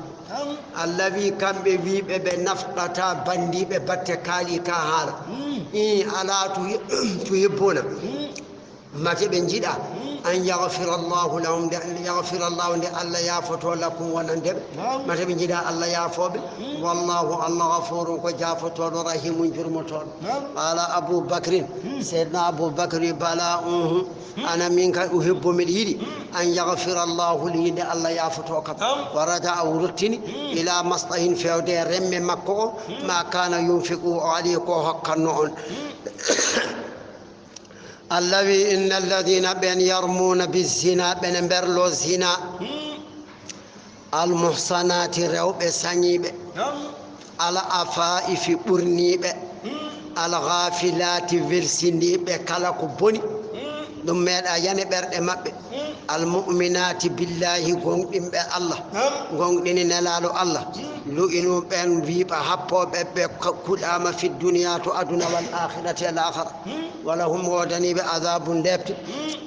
Allah wi, kamɓe wiiɓe ɓe nafqata banndiiɓe batte kaali ka haala. I ala tu, tuhibbuna. Mate ɓe njiɗa an yaghfira Allahu lahum, nde an yaghfira Allahu, nde Allah yaafoto lakum wonande ɓe. Mate ɓe njiɗa Allah yaafooɓe. Wallahu, Allah ghafurun ko jaafotooɗo, rahimun jurmotooɗo. Qala Abu Bakrin, Seydina Abu Bakri, bala, unhu, ana min ka uhibbu, miɗa yiɗi an yaghfira Allahu li, nde Allah yaafoto kam. Wa raja'a, o ruttini ila mastahin, fewde e remme makko o, ma kana yunfiqu, o ali ko hokkanno on. Allah wi, inna alladhina, ɓen yarmuna bizina, ɓene mberlo zina, almuhsanati, rewɓe sañiiɓe, al afaifi, ɓurniiɓe, al ghafilati, welsindiiɓe kala ko boni, ɗum meeɗa yani ɓerɗe maɓɓe, al mu'minati billahi, gonɗinɓe Allah, gonɗini Nelaaɗo Allah, lu'inu, ɓen wiiɓa happooɓe ɓe, ka-, kuɗaama fi duniya, to aduna, wal akhirati, e laakhara. Wala hum, woodaniiɓe, adabun, leepte,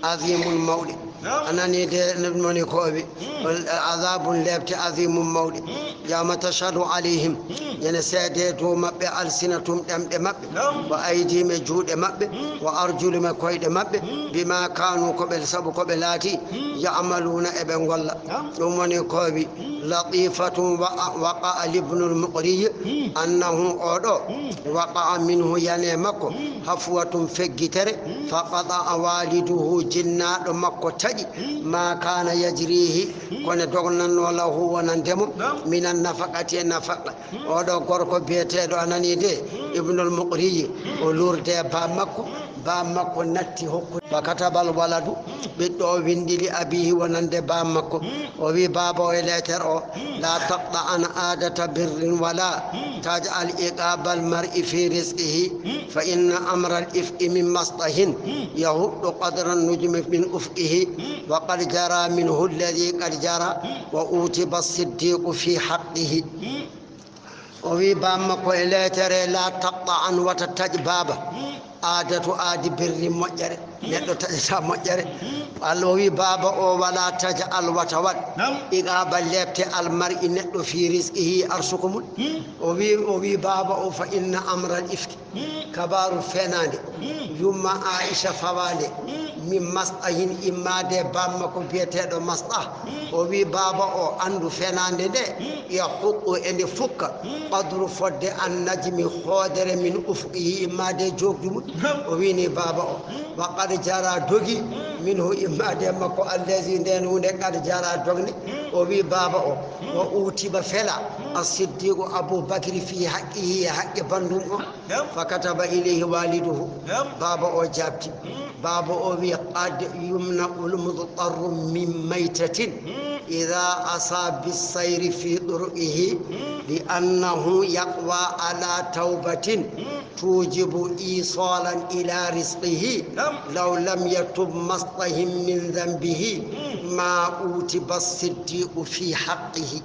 azimun, mawɗe. A nani de, ɗum woni ko o wi. Wal adabun, leepte, azimun, mawɗe. Yawma tashhadu alayhim, ene seede dow maɓɓe, alsinatum, ɗemɗe maɓɓe, wa aydihim, e juuɗe maɓɓe, wa arjulum, e koyɗe maɓɓe, bima kanu, ko ɓe, sabu ko ɓe laati, ya'maluna, eɓe ngolla. Ɗum woni ko o wi. Latifatun wa-, waqa'a libnul muqriyi, annahu, oɗo, waqa'a minhu, yani e makko, hafwatun, feggitere, fa qata'a waliduhu, jinnaaɗo makko taƴi, ma kana yajrihi, kono dognanno lahu wonande mo, minan nafaqati, e nafaqa. Oɗo gorko biyeteeɗo, a nani de, Ibnul Muqriyi, o lurde ba makko, ba makko natti hokkude. Fa katabal waladu, ɓiɗɗo o windi li abihi wonande ba makko. O wi, baaba o e leeter o, la taqta an adata birrin wala taj'al iqabal mar'i fi rizqihi, fa inna amral ifki min mastahin, yahuddu qadra nujmi min ufqihi, wa qad jara minhu alladhi qad jara, wa utiba siddiqu fi haqqihi. O wi bamma ko e leetere, la taqta an, wata taƴ baaba. Aadatu aadi birri moƴƴere. Neɗɗo taƴata moƴƴere. Allah o wi baaba o, wala taja al, wata waɗ. Iqaaba leepte al mar'i neɗɗo fi rizqihi arsuko mum. O wi, o wi baaba o, fa inna amral ifki. Kabaaru fenaande. Yumma Aisha fawaande. Min masɗahin, immaade bamma ko biyeteeɗo masɗa. O wi baaba o, anndu fenaande nde, yahuqqu, e nde fukka, qadru, fodde, an najmi, hoodere, min ufqihi, immaade jookdu mum. O wini baaba o, wa qad jara, dogi, minhu, immaade makko, allazi, nden hunde, qad jara, dogne. O wi baaba o, wa utiba, fela, as-siddiqu Abu Bakri fi haqqihi, e haqqe banndum o. Fa kataba ilayhi waliduhu. Baaba o jaabti. Baaba o wi, qad yumna'ul mudtarru min maytatin idha asa bis-sayri fi turuqihi, li annahu yaqwa ala tawbatin tujibu isalan ila rizqihi. Law lam yatub mastahin min dhanbihi ma utiba as-siddiqu fi haqqihi.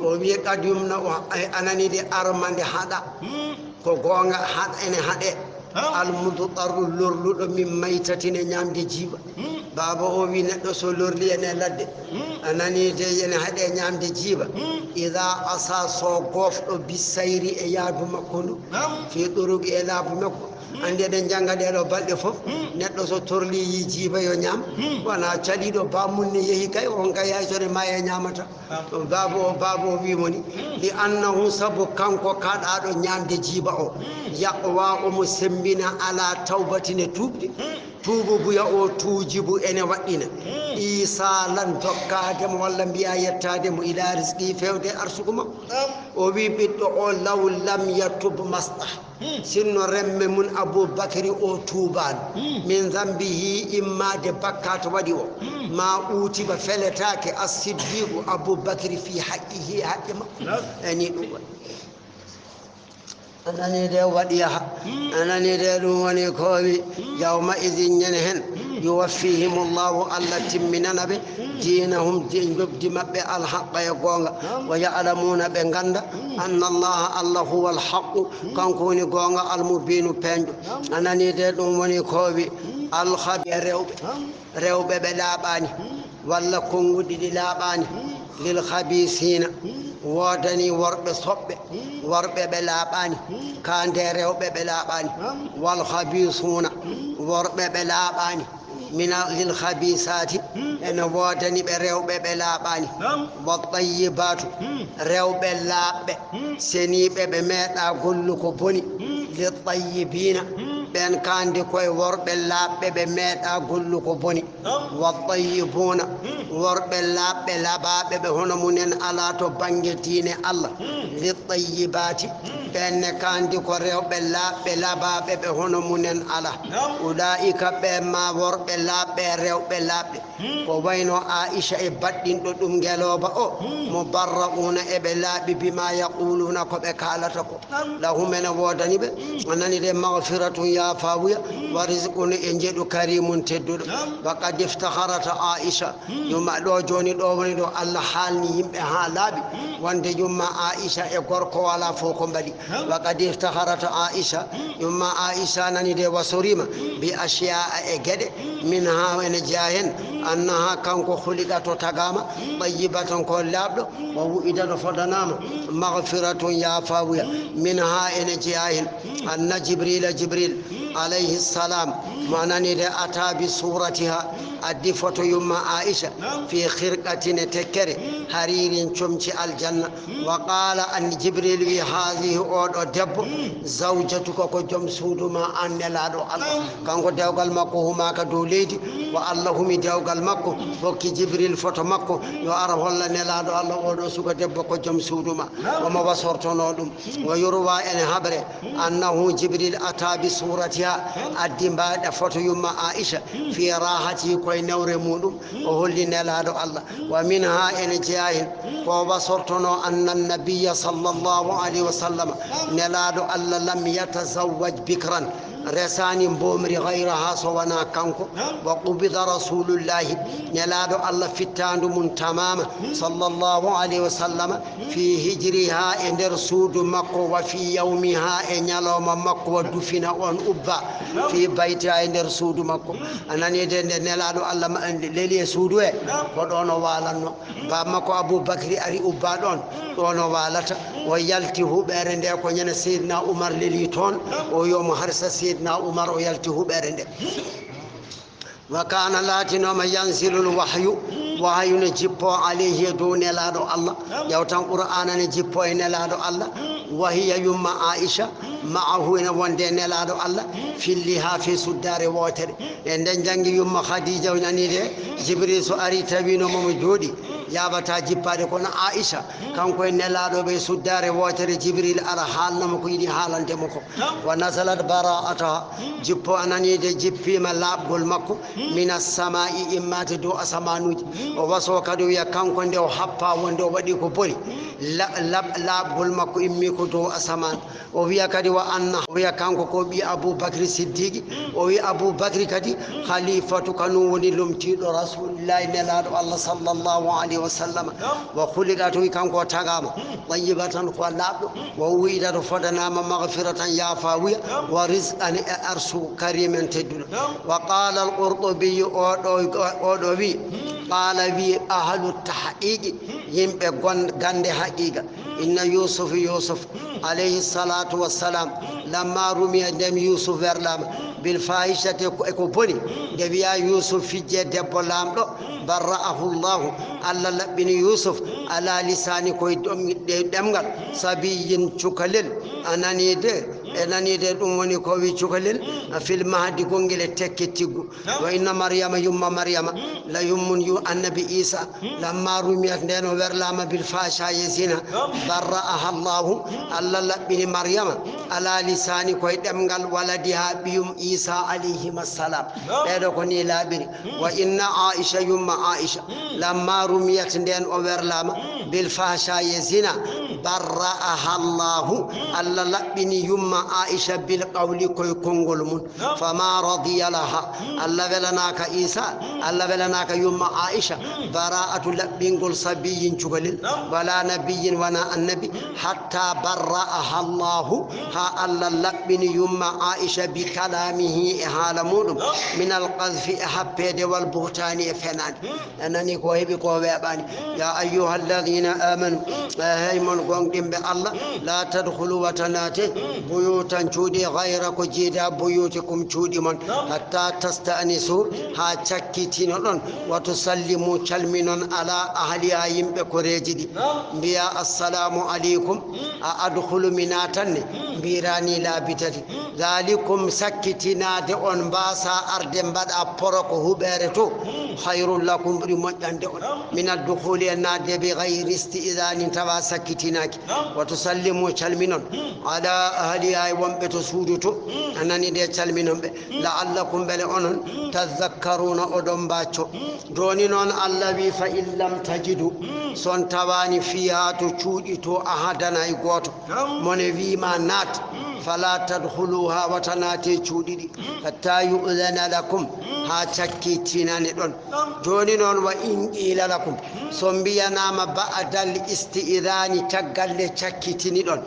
O wi, qad yumna'u, ay, anani de armande haɗa. Ko goonga, haɗ-, ene haɗe. Almudu ɓarru lorluɗo min maytatin e ñaamde jiiba. Baaba o wi neɗɗo so lorli ene ladde. A nani de ene haɗe ñaamde jiiba. Ida asa so gofɗo bi sayri e yaadu makko ndu. Fi ɗuruqi e laabi makko. Andi eɗen jannga ɗee ɗoo balɗe fof. Neɗɗo so torli yi jiiba yo ñaam. Wona caliiɗo ba mum ne yehi kay, on kay hay so ne maayi ñaamata. Baaba o, baaba o wi mo ni, li annahu, sabu kanko kaɗaaɗo ñaamde jiiba o, yaqwa, omo semmbina, ala tawbatin e tuubde, Tuubu buya o tuujibu ene waɗɗina. Iisaalan jokkaade mo walla mbiya yettaade mo ila risqi feewde arsugu makko. O wi ɓiɗɗo o law lam yatub masɗa. Sinno remme mum Abuu Bakri o tuubaano. Min zambihi immaade bakkaatu waɗi o. Ma uutiba feletaake as-siddiqu Abuu Bakri fi haqqihi haqqe makko. E ni ɗum waɗi. A nanii de waɗi yaha. A nanii de ɗum woni koowi. Yawma idin ñande heen. Yuwaffihimullahu, Allah timminana ɓe. Diinahum, di njobdi maɓɓe, alhaqqa e goonga. Wa ya'lamuna, ɓe ngannda. Anna Allaha, Allah huwa alhaqqu, kanko woni goonga, almubiinu, peeñɗo. A nanii de ɗum woni koowi. Alhabi e rewɓe. Rewɓe ɓe laaɓaani, walla konnguɗi ɗi laaɓaani, lil habisiina, woodani worɓe soɓɓe, worɓe ɓe laaɓaani, kaande rewɓe ɓe laaɓaani, wal habisuuna, worɓe ɓe laaɓaani, mina lil habisaati, ene woodani ɓe rewɓe ɓe laaɓaani, wat tayyibaatu, rewɓe laaɓɓe, seniiɓe ɓe meeɗaa golluko boni, lit tayyibiina, ɓeen kaandi koye worɓe laaɓɓe ɓe meeɗaa golluko boni. Wat tayyibuuna, worɓe laaɓɓe labaaɓe ɓe hono mumen alaa to bannge diine Allah. Lit tayyibaati, ɓeen ne kaandi ko rewɓe laaɓɓe labaaɓe ɓe hono mumen alaa. Ulaa'ika, ɓeen ma worɓe laaɓɓe e rewɓe laaɓɓe. Ko wayno Aisha e baɗɗinɗo ɗum ngelooba o, mubarra'uuna, eɓe laaɓi, bima yaquluuna, ko ɓe kaalata ko. Lahum, ene woodani ɓe, a nanii de, maghfiratun, yaafawuya, wa rizqun, e njeɗu, karimun, tedduɗo. Wa qad iftakharat Aisha, yumma ɗo jooni ɗo woni ɗo Allah haalni yimɓe haa laaɓi, wonde yumma Aisha e gorko walaa fof ko mbaɗi. Wa qad iftakharat Aisha, yumma Aisha nani de wasoriima, bi ashiya'a, e geɗe, minha, ene jeya heen, annaha, kanko, khuliqat, o tagaama, tayyibatan, ko laaɓɗo, wa wu'ida, o fodanaama, maghfiratun, yaafawuya, minha, ene jeya heen, anna Jibrila, Jibril, alayhi salam, mo a nani de ata bi suratiha, addi foto yumma Aisha, fi khirqatin, e tekkere, hariirin, comci aljanna. Wa qala, an Jibril wi, haadihi, oɗo debbo, zawjatuka, ko joom suudu ma an, nelaaɗo Allah. Kanko dewgal makko humaaka dow leydi, ko Allah humi dewgal makko, hokki Jibril foto makko, yo ar holla nelaaɗo Allah, oɗo suka debbo ko joom suudu ma. Omo wasortono ɗum. Wa yurwa, ene haɓre, annahu Jibril ata bi suratiha, addi mbaɗa foto yumma Aisha, fi rahati, koye newre muɗum, o holli nelaaɗo Allah. Wa minha, ene jeya heen, ko wasortono, anna nabiyya sallallahu alayhi wa sallam, nelaaɗo Allah, lam yatazawwaj bikran, resaani mboomri ghayraha so wonaa kanko. Wa qubida rasulullahi, nelaaɗo Allah, fittaandu mum tamaama, sallallahu alayhi wa sallam, fi hijriha, e nder suudu makko, wa fi yawmiha, e ñalawma makko, wa dufina, on ubba, fi baytiha, e nder suudu makko. A nani de, nde nelaaɗo Allah ma-, leli e suudu he, ko ɗoon o waalanno. Baaba makko Abuu Bakri ari ubba ɗoon, ɗoon o waalata. O yalti huɓeere nde ko ñande Seydina Umar leli toon, o wi omo harsa Seydina Umar, o yalti huɓeere nde. Wa kana, laatinooma, yanzilul wahyu, wahyu ne jippo, alayhi, e dow nelaaɗo Allah, ƴeewtan Qur'aana ne jippo e nelaaɗo Allah, wa hiya, yumma Aisha, ma'ahu, ene wonde e nelaaɗo Allah, fil lihafi, suddaare wootere. E nden janngi yumma Khadija, o nani de, Jibril so ari tawino mo mo jooɗi, yaabata jippaade, kono Aisha, kanko e nelaaɗo ɓe suddaare wootere, Jibril ara haalna mo ko yiɗi haalande mo ko. Wa nazalat bara'ataha, jippo a nani de jippiima laaɓgol makko, minas sama'i, immaade dow asamaanuuji. O waso kadi o wiya kanko nde o happa wonde o waɗi ko boni, la-, laaɓ-, laaɓgol makko immi ko dow asamaan. O wiya kadi wa anna, o wiya kanko ko ɓii Abuu Bakri Siddiqi. O wiya Abuu Bakri kadi khalifatu, kanum woni lomtiiɗo Rasulillahi, nelaaɗo Allah sallallahu alayhi wa sallam. Wa khuliqat, o wi kanko o tagaama, tayyibatan, ko laaɓɗo. Wa wu'ida, o fodanaama, maghfiratan, yaafawuya, wa rizqan, e arsuku, kariman, tedduɗo. Wa qala al-Qurtubi, oɗo, oɗo wi, qala wi ahlu tahqiqi, yimɓe gon-, gande haqiqa, inna Yusuf, Yusuf, alayhi salatu wassalam, lamma rumiya, ndem Yusuf werlama, bil fahishati, ko, e ko boni, nde wiya Yusuf fijje debbo laamɗo, barra'ahu Allahu, Allah laɓɓini Yusuf, ala lisani, koye ɗom-, ɗe-, ɗemngal, sabiyyin, cukalel, a nani de, E nani de ɗum woni ko wi cukalel, fil mahdi gongel e tekke tiggu. Wa inna Maryama, yumma Maryama, la yummun yu annabi Isa. Lamma rumiyat, nden o werlama bil fasha e zina. Barra'aha Allahu, Allah laɓɓini Maryama. Ala lisani koye ɗemngal waladiha ɓiyum Isa alayhima salam. Ɓeɗo ko ni laaɓiri. Wa inna Aisha, yumma Aisha, lamma rumiyat, nden o werlama bil fasha e zina. Barra'aha Allahu, Allah laɓɓini yumma Aisha bil qawli koye konngol mum. Fama radiya laha, Allah welanaka Isa, Allah welanaka yumma Aisha. Bara'atu laɓɓingol sabiyin cukalel, wala nabiyin wona annabi, hatta barra'aha Allahu, ha Allah laɓɓini yumma Aisha bi kalamihi e haala muɗum, min al qazfi e happede wal buhtani e fenade. A nani ko heɓi ko weeɓani. Ya ayyuhalladhina amanu, e hey mon gonɗinɓe Allah, la tadkhulu wata naate, buyutan cuuɗi ghayra ko jiida buyutikum cuuɗi mon, hatta tasta'nisu ha cakkitinoɗon, wa tusallimu calminon ala ahliha yimɓe koreeji ɗi. Mbiya assalamu aleykum, a adkhulu mi natanne, mbirani laabi tati. Dhalikum sakkitinaade on mbasa arde mbaɗa poro ko huɓeere to. Khayrun lakum ɓuri moƴƴande on. Min addukhuli e naatde bi ghayri isti'dhanin tawa sakkitinaaki. Wa tusallimu calminon. Ala ahliha e wonɓe to suudu to. A nani de calminon ɓe. La'allakum mbele onon tadhakkaruna oɗon mbacco. Jooni noon Allah wi fa in lam tajidu. Son tawani fiha to cuuɗi to ahadan hay gooto. Mone wiima naat. Fala tadkhuluha wata naate cuuɗi ɗi. Hatta yu'dhana lakum ha cakkitinane ɗon. Jooni noon wa in qila lakum. So mbiyanama ba'dal isti'dhani caggal nde cakkitini ɗon.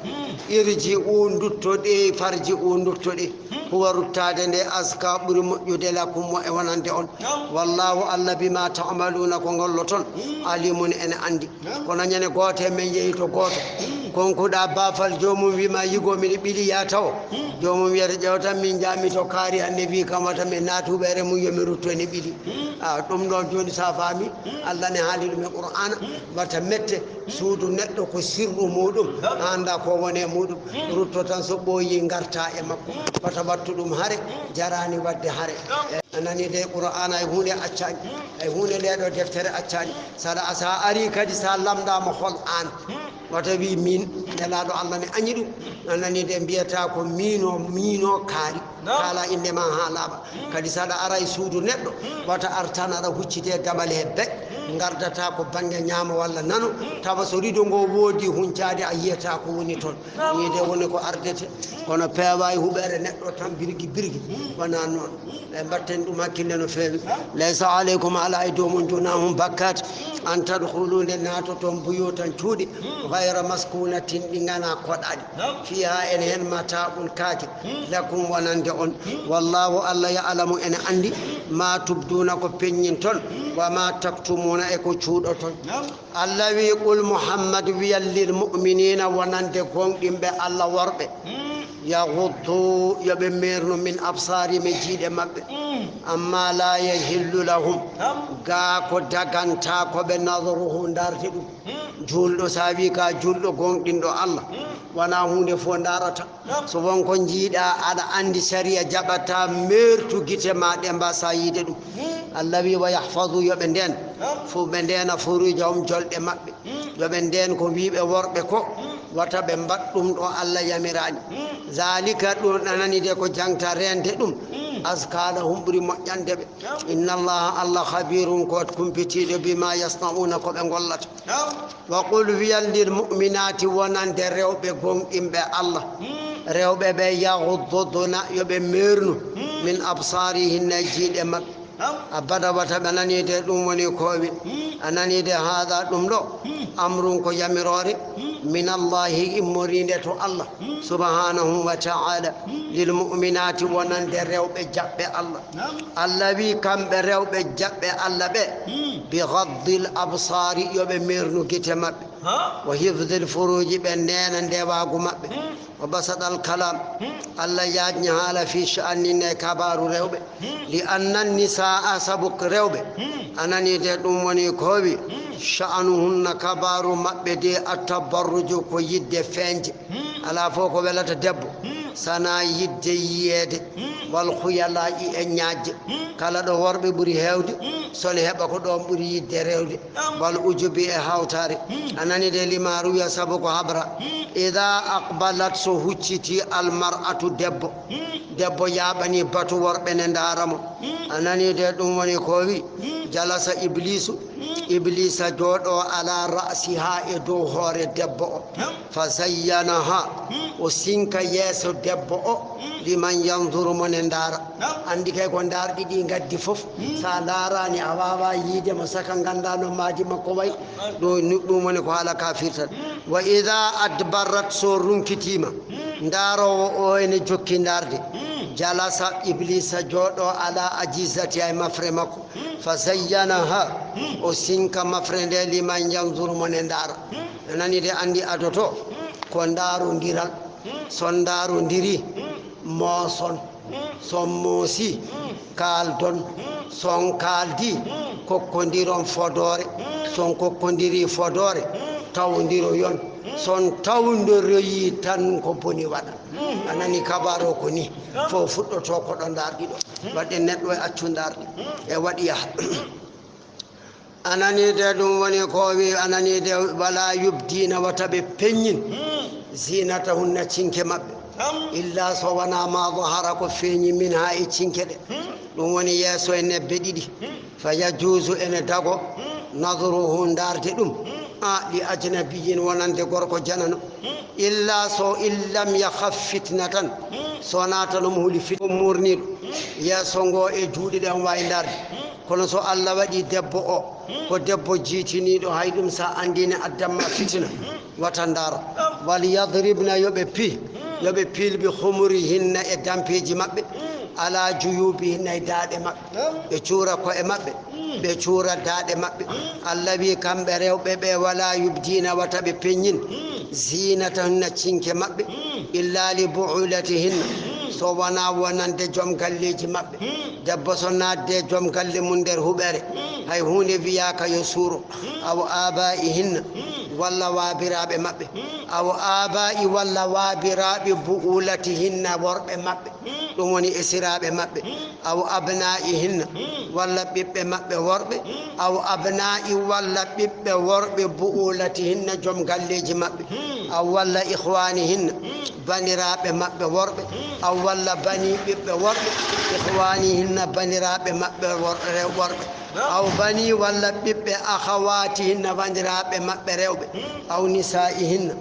Irji'u nduttoɗe farji'u nduttoɗe. Huwa ruttaade nde azka ɓuri moƴƴude lakum mo e wonande on. Wallahu Allah bima ta'maluna ko ngolloton. Alimun ene andi. Kono ñande gooto e men yehi to gooto. Konkuɗa baafal joomum wima yigo miɗo ɓili ya tawo. Joomum wiyata ƴewtan min jaami to kaari hannde wi kam wata min naatu huɓeere mum yo mi rutto ene ɓili. A ɗum ɗon jooni sa faami. Allah ne haali ɗum e Qur'ana. Wata mette suudu neɗɗo ko sirru muɗum. Anda ko woni e muɗum. Rutto tan so ɓooyi ngarta e makko. Wata wattu ɗum hare jarani wadde hare. A nani de Qur'ana ay huunde accani. Ay huunde nde ɗo deftere accani. Sala a sa ari kadi sa lamndama hol an. Wata wi min nelaɗo Allah ne añi ɗum. A nani de mbiyata ko miino miino kaari. Kala inde ma ha laaɓa. Kadi saɗa ara e suudu neɗɗo wata artan aɗa huccite daɓal he be. Ngardata ko bannge ñaamo walla nano tawa so rido ngo woodi huncade a yiyata ko woni toon. Wiide woni ko ardete kono peewa e huɓeere neɗɗo tan birgi birgi. Wona noon. Ɓe mbatten ɗum hakkille no feewi. Laysa aleykum ala e dow mon junahum bakkat an tadkhulu nde naatoton buyutan cuuɗi gayra maskunatin ɗi ngana koɗaɗi fiha en hen mata'un kaake lakum wonande on. Wallahu Allah ya'lamu ene andi ma tubduna ko peññinton wa ma taktumuna e ko cuuɗoton. Allah wi qul Muhammad wiyal lil mu'minina wonande gonɗinɓe Allah worɓe yaghuddu yo ɓe meernu min absarihim e jiiɗe maɓɓe. Amma la yahillu lahum gaa ko daganta ko ɓe nadruhu darde ɗum. Juulɗo sa wi ka juulɗo gonɗinɗo Allah wona hunde fof darata. So won ko jiiɗa aɗa andi sariya jaɓata meertu gite ma ɗe mbasa yiide ɗum. Allah wi wa yahfazu yo ɓe nden fof ɓe ndena furujahum jolɗe maɓɓe. Yo ɓe nden ko wiiɓe worɓe ko wata ɓe mbaɗ ɗum ɗo Allah yamirani. Zalika ɗum ɗanani de ko jangta rende ɗum. Azka lahum ɓuri moƴƴande ɓe. Inna Allah Allah khabirun ko kumpitiɗo bima yasna'una ko ɓe gollata. Wa qul wiyal lil mu'minati wonande rewɓe gonɗinɓe Allah rewɓe ɓe yaghudduna yo ɓe mernu min absarihinna e jiiɗe maɓɓe. Abada wata ɓe nanide ɗum woni kowi a nanide hada ɗum ɗo amrun ko yamiroore min Allahi immorinde to Allah subhanahu wa ta'ala lil mu'minati wonande rewɓe jaɓɓe Allah. Allah wi kamɓe rewɓe jaɓɓe Allah ɓe bi ghaddil absari yo ɓe mernu gite maɓɓe wa hifdil furuji ɓe ndena ndewagu maɓɓe wa basadal kalam. Allah yajni haala fi sha'anin e kabaru rewɓe li annan nisaa sabu rewɓe anani de ɗum woni kowi sha'anuhunna kabaru maɓɓe de attabarruju ko yidde feñje ala fof ko welata debbo. Sana yidde yiyeede, wal khuyalaa'i e ñaajje. Kala ɗo worɓe ɓuri heewde, sone heɓa ko ɗoon ɓuri yidde rewde. Wal ujubi e hawtaare. A nani de, lima ruwiya, sabu ko habra. Ida aqbalat, so hucciti, al mar'atu, debbo. Debbo yaaɓani batu worɓe ne ndaara mo. A nani de, ɗum woni ko wi, jalasa iblisu. Iblisa jooɗo ala ra'siha, e dow hoore debbo o. Fa zayyanaha, o sinka yeeso debbo o, liman yanzuru, mo ne ndaara. Anndi kay ko ndaarɗi ɗi ngaddi fof, sa ndaaraani a waawa yiide mo saka ngannda no maadi makko wayi. Ɗum, ɗum woni ko haala kafirtal. Wa ida adbarat, so runkitiima, ndaaroowo o ene jokki ndaarde. Jalasa iblisa jooɗo ala ajizati, e mafre makko. Fa zayyanaha, o sinka mafre nde, liman yanzuru, mo ne ndaara. A nani de, anndi adoto ko ndaarondiral. So ndaarondiri, mooson. So moosi, kaaldon. So on kaaldi, kokkondiron fodoore. So on kokkondiri fodoore, tawndiroyon. So on tawndoroyi tan, ko boni waɗa. A nani kabaro ko ni. Fof fuɗɗoto ko ɗo ndaarɗi ɗo. Waɗde neɗɗo e accu ndaarɗi. E waɗi yaha. A nani de, ɗum woni ko wi, a nani de, wala yubdina, wata ɓe peññin, zinatahunna, cinke maɓɓe. Illa so wona ma zahara, ko feeñi, minha, e cinke ɗe. Ɗum woni yeeso e nebbe ɗiɗi. Fa yajuuzu, ene dago, nadruhu, ndaarde ɗum, a, li ajnabiyyin, wonande gorko janano. Illa so, in lam yakhaf fitnatan, so naata no mo huli fit-, murniiɗo. Yeeso ngo e juuɗe ɗe, on waawi ndaarde. Kono so Allah waɗi debbo o ko debbo jiitiniiɗo, hay ɗum sa anndine addanma fitina, wata ndaara. Wal yadribna, yo ɓe pi, yo ɓe piil, bi khumurihinna, e dampeeji maɓɓe, ala juyubihinna, e daaɗe maɓɓe. Ɓe cuura ko'e maɓɓe, ɓe cuura daaɗe maɓɓe. Allah wi kamɓe rewɓe ɓe, wala yubdina, wata ɓe peññin, zinatahunna, cinke maɓɓe, illa li bu'ulatihinna, so wona wonande joom galleeji maɓɓe. Debbo so naatde e joom galle mum nder huɓere, hay huunde wiyaaka yo suuro. Aw aba'ihinna, walla waabiraaɓe maɓɓe. Aw aba'i, walla waabiraaɓe bu'ulatihinna, worɓe maɓɓe. Ɗum woni esiraaɓe maɓɓe. Aw abna'ihinna, walla ɓiɓɓe maɓɓe worɓe. Aw abna'i, walla ɓiɓɓe worɓe bu'ulatihinna, joom galleeji maɓɓe. Aw walla ikhwanihinna, bandiraaɓe maɓɓe worɓe. Aw walla bani, ɓiɓɓe worɓe, ikhwanihinna, bandiraaɓe maɓɓe wor-, rew-, worɓe. Aw bani, walla ɓiɓɓe akhawatihinna, bandiraaɓe maɓɓe rewɓe. Aw nisa'ihinna,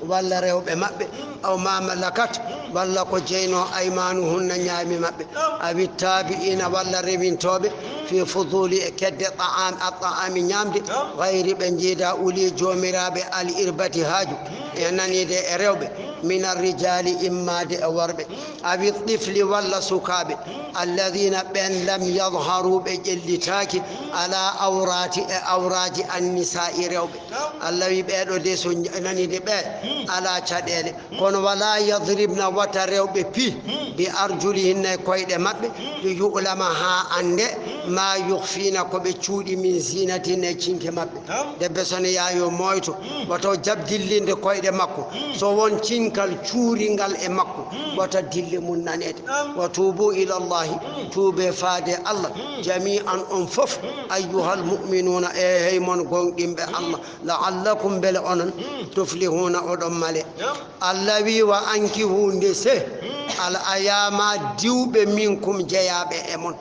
walla rewɓe maɓɓe. Aw ma malakat, walla ko jeyno aymanuhunna, ñaami maɓɓe. Awi tabi'ina, walla rewintooɓe, fi fuduli, e kedde ta'am, at ta'ami, ñaamde, gayri, ɓe njiida, uli, joomiraaɓe, al irbati, haaju, e naniide e rewɓe, min arrijaali, immaade e worɓe, awi tifli, walla sukaaɓe, alladina, ɓen, lam yadharu, ɓe ƴellitaaki, ala awrati, e awraaji, annisaa'i, rewɓe. Allah wi ɓeeɗo de, so naniide ɓe, ala caɗeele. Kono wala yadribna, wata rewɓe pi, bi arjulihinna, e koyɗe maɓɓe, li yu'lama, haa annde, ma yukhfina, ko ɓe cuuɗi, min zinatihinna, e cinke maɓɓe. Debbe so ne yaayo moyto, wata o jaɓ dillinde koyɗe makko, so won cinkal cuuringal e makko, wata dille mum naneede. Wa tuubu ila Allahi, tuube faade Allah, jami'an, on fof, ayyuhal mu'minuna, e hey mon gonɗinɓe Allah, la'allakum, mbele onon, tuflihuna, oɗon male. Allah wi, wa ankihu, ndese, al ayama, diwɓe, minkum, jeyaaɓe e mon.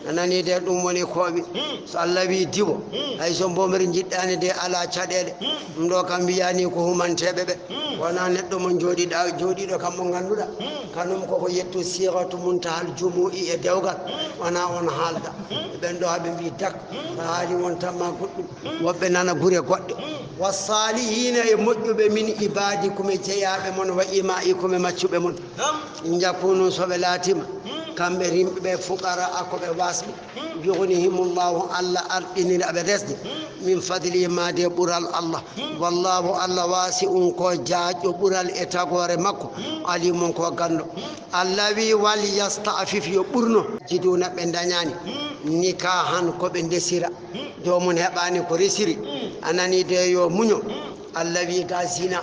A nani de, ɗum woni ko wi. So Allah wi diwo, hay so mbomri njiɗɗaani de, ala caɗeele. Ɗum ɗo kam wiyaani ko humanteeɓe ɓe. Wona neɗɗo mo jooɗiɗa, jooɗiɗo kam mo ngannduɗa, kanum koko yettu sighatu muntahal jumu'i e dewgal. Wona on haalda. Ɓen ɗo haɓe mbi dak, so haali won tamma goɗɗum. Woɓɓe nana gure goɗɗe. Wa salihina, e moƴƴuɓe, min ibadikum, e jeyaaɓe mon, wa ima'ikum, e maccuɓe mon. Yakunu, so ɓe laatima, kamɓe rimɓe ɓe, fuqara, a ko ɓe wasɓe. Yughnihimullahu, Allah arɗinira ɓe resde, min fadlihi, maade ɓural Allah. Wallahu, Allah wasi'un, ko jaajɗo ɓural e tagoore makko, alimun, ko ganndo. Allah wi, wal yasta'fif, yo ɓurno, jiduna, ɓe dañaani, nikahan, ko ɓe ndesira, joomum heɓaani ko resiri, a nani de, yo muño. Allah wi ga zina,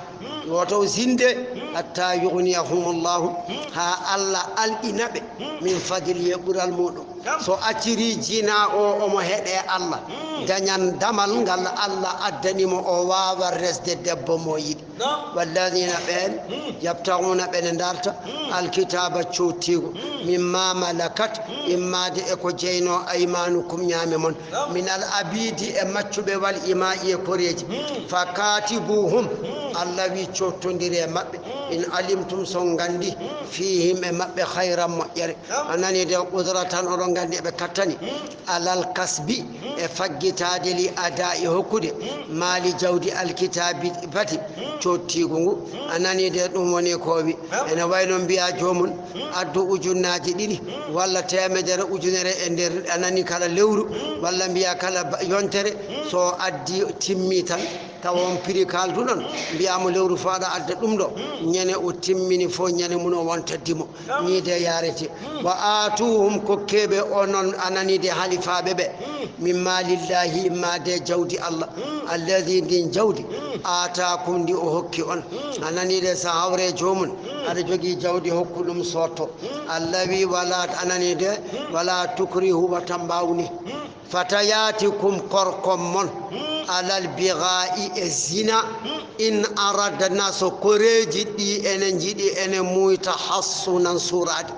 Woto zinde hatta yughniyahumullahu, haa Allah alɗina ɓe min fadli e ɓural muɗum. So acciri zina o, omo heɗe Allah, dañan damal ngal Allah addani mo, o waawa resde debbo mo yiɗi. Walladina ɓeen yabtaghuna ɓene darta alkitaba cottigo mimma malakat immade e ko jeyno aymanukum ñaame mon min al abidi e maccuɓe wal ima'i e koreeji. Fa katibuhum, Allah wi cottondire e maɓɓe, in alimtum so gandi fihim e maɓɓe khayran moƴƴere. A nani de qudratan, oɗon gandi eɓe kattani alal kasbi e faggitaade li ada e hokkude maali jawdi alkitaabi bati cottiigu ngu. A nani de ɗum woni ko wi ene wayno mbiya joomum addu ujunnaaji ɗiɗi walla teemedere ujunere e nder, a nani, kala lewru, walla mbiya kala ba- yontere. So addi timmi tan, tawa on prix kalduɗon, mbiyamo lewru fo aɗa adda ɗum ɗo, ñande o timmini fo ñande mum o wonta dimo. Ni de yarete. Wa atuhum, kokkeɓe onon, a nani de, halifaaɓe ɓe, min malillahi, imma de jawdi Allah, alladi, ndin jawdi, atakum, ndi o hokki on. A nani de, so hawre joomum aɗa jogii jawdi, hokku ɗum sotto. Allah wi wala, a nani de, wala tukrihu, wata mbawni fatayatikum, korkon mon, alal biga'i, e zina, in aradna, so koreeji ɗi ene njiɗi, ene muuyi tahassunan, suuraade.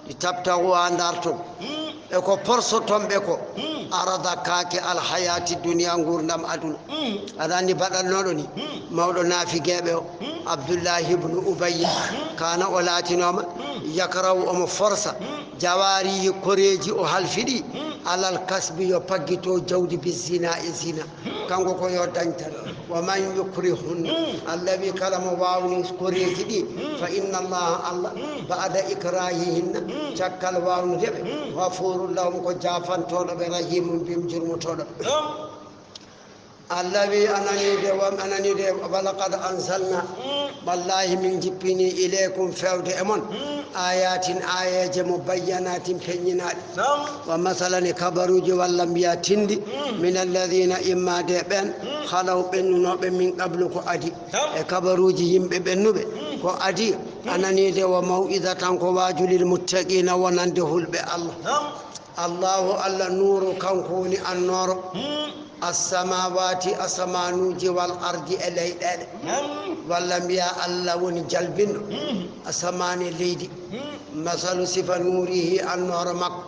Ɗi tabtagu haa ndarton. E ko porsoton ɓe ko, arada, kaake alhayati duniya, nguurndam aduna. Aɗa anndi baɗalnoɗo ni, mawɗo naafigeeɓe o, Abdullahi ibnu Ubayy, kana o laatinooma, yakrahu, omo forsa, jawaarihi, koreeji o halfi ɗi, alal kasbi, yo paggito jawdi, bi zina, e zina. Kanko ko yo dañ tan. Wa man yukrihunna, Allah wi kala mo waawni koreeji ɗi, fa inna Allaha, Allah, ba'da ikrahihinna, caggal waawnude ɓe, ghafurun lahum, ko jaafantooɗo ɓe, rahimun bihim, jurmotooɗo ɓe. Allah wi a nani de, wa, a nani de, walaqad anzalna, wallahi min jippini, ilaykum, fewde e mon, ayatin, ayeeje, mubayyanatin, peññinaaɗe. Wa masalan, e kabaruuji, walla mbiya tinndi, min alladina, imma de ɓen, khalaw, ɓennunooɓe, min qablu, ko adi. E kabaruuji yimɓe ɓennuɓe, ko adi. A nani de, wa maw'izatan, ko waaju, lil muttaqina, wonande hulɓe Allah. Allahu, Allah, nuuru, kanko woni annooro, assamawati, asamanuuji, wal ardi, e leyɗeele. Walla mbiya Allah woni jalbinɗo asamaan e leydi. Masalu, sifa nuurihi, annooro makko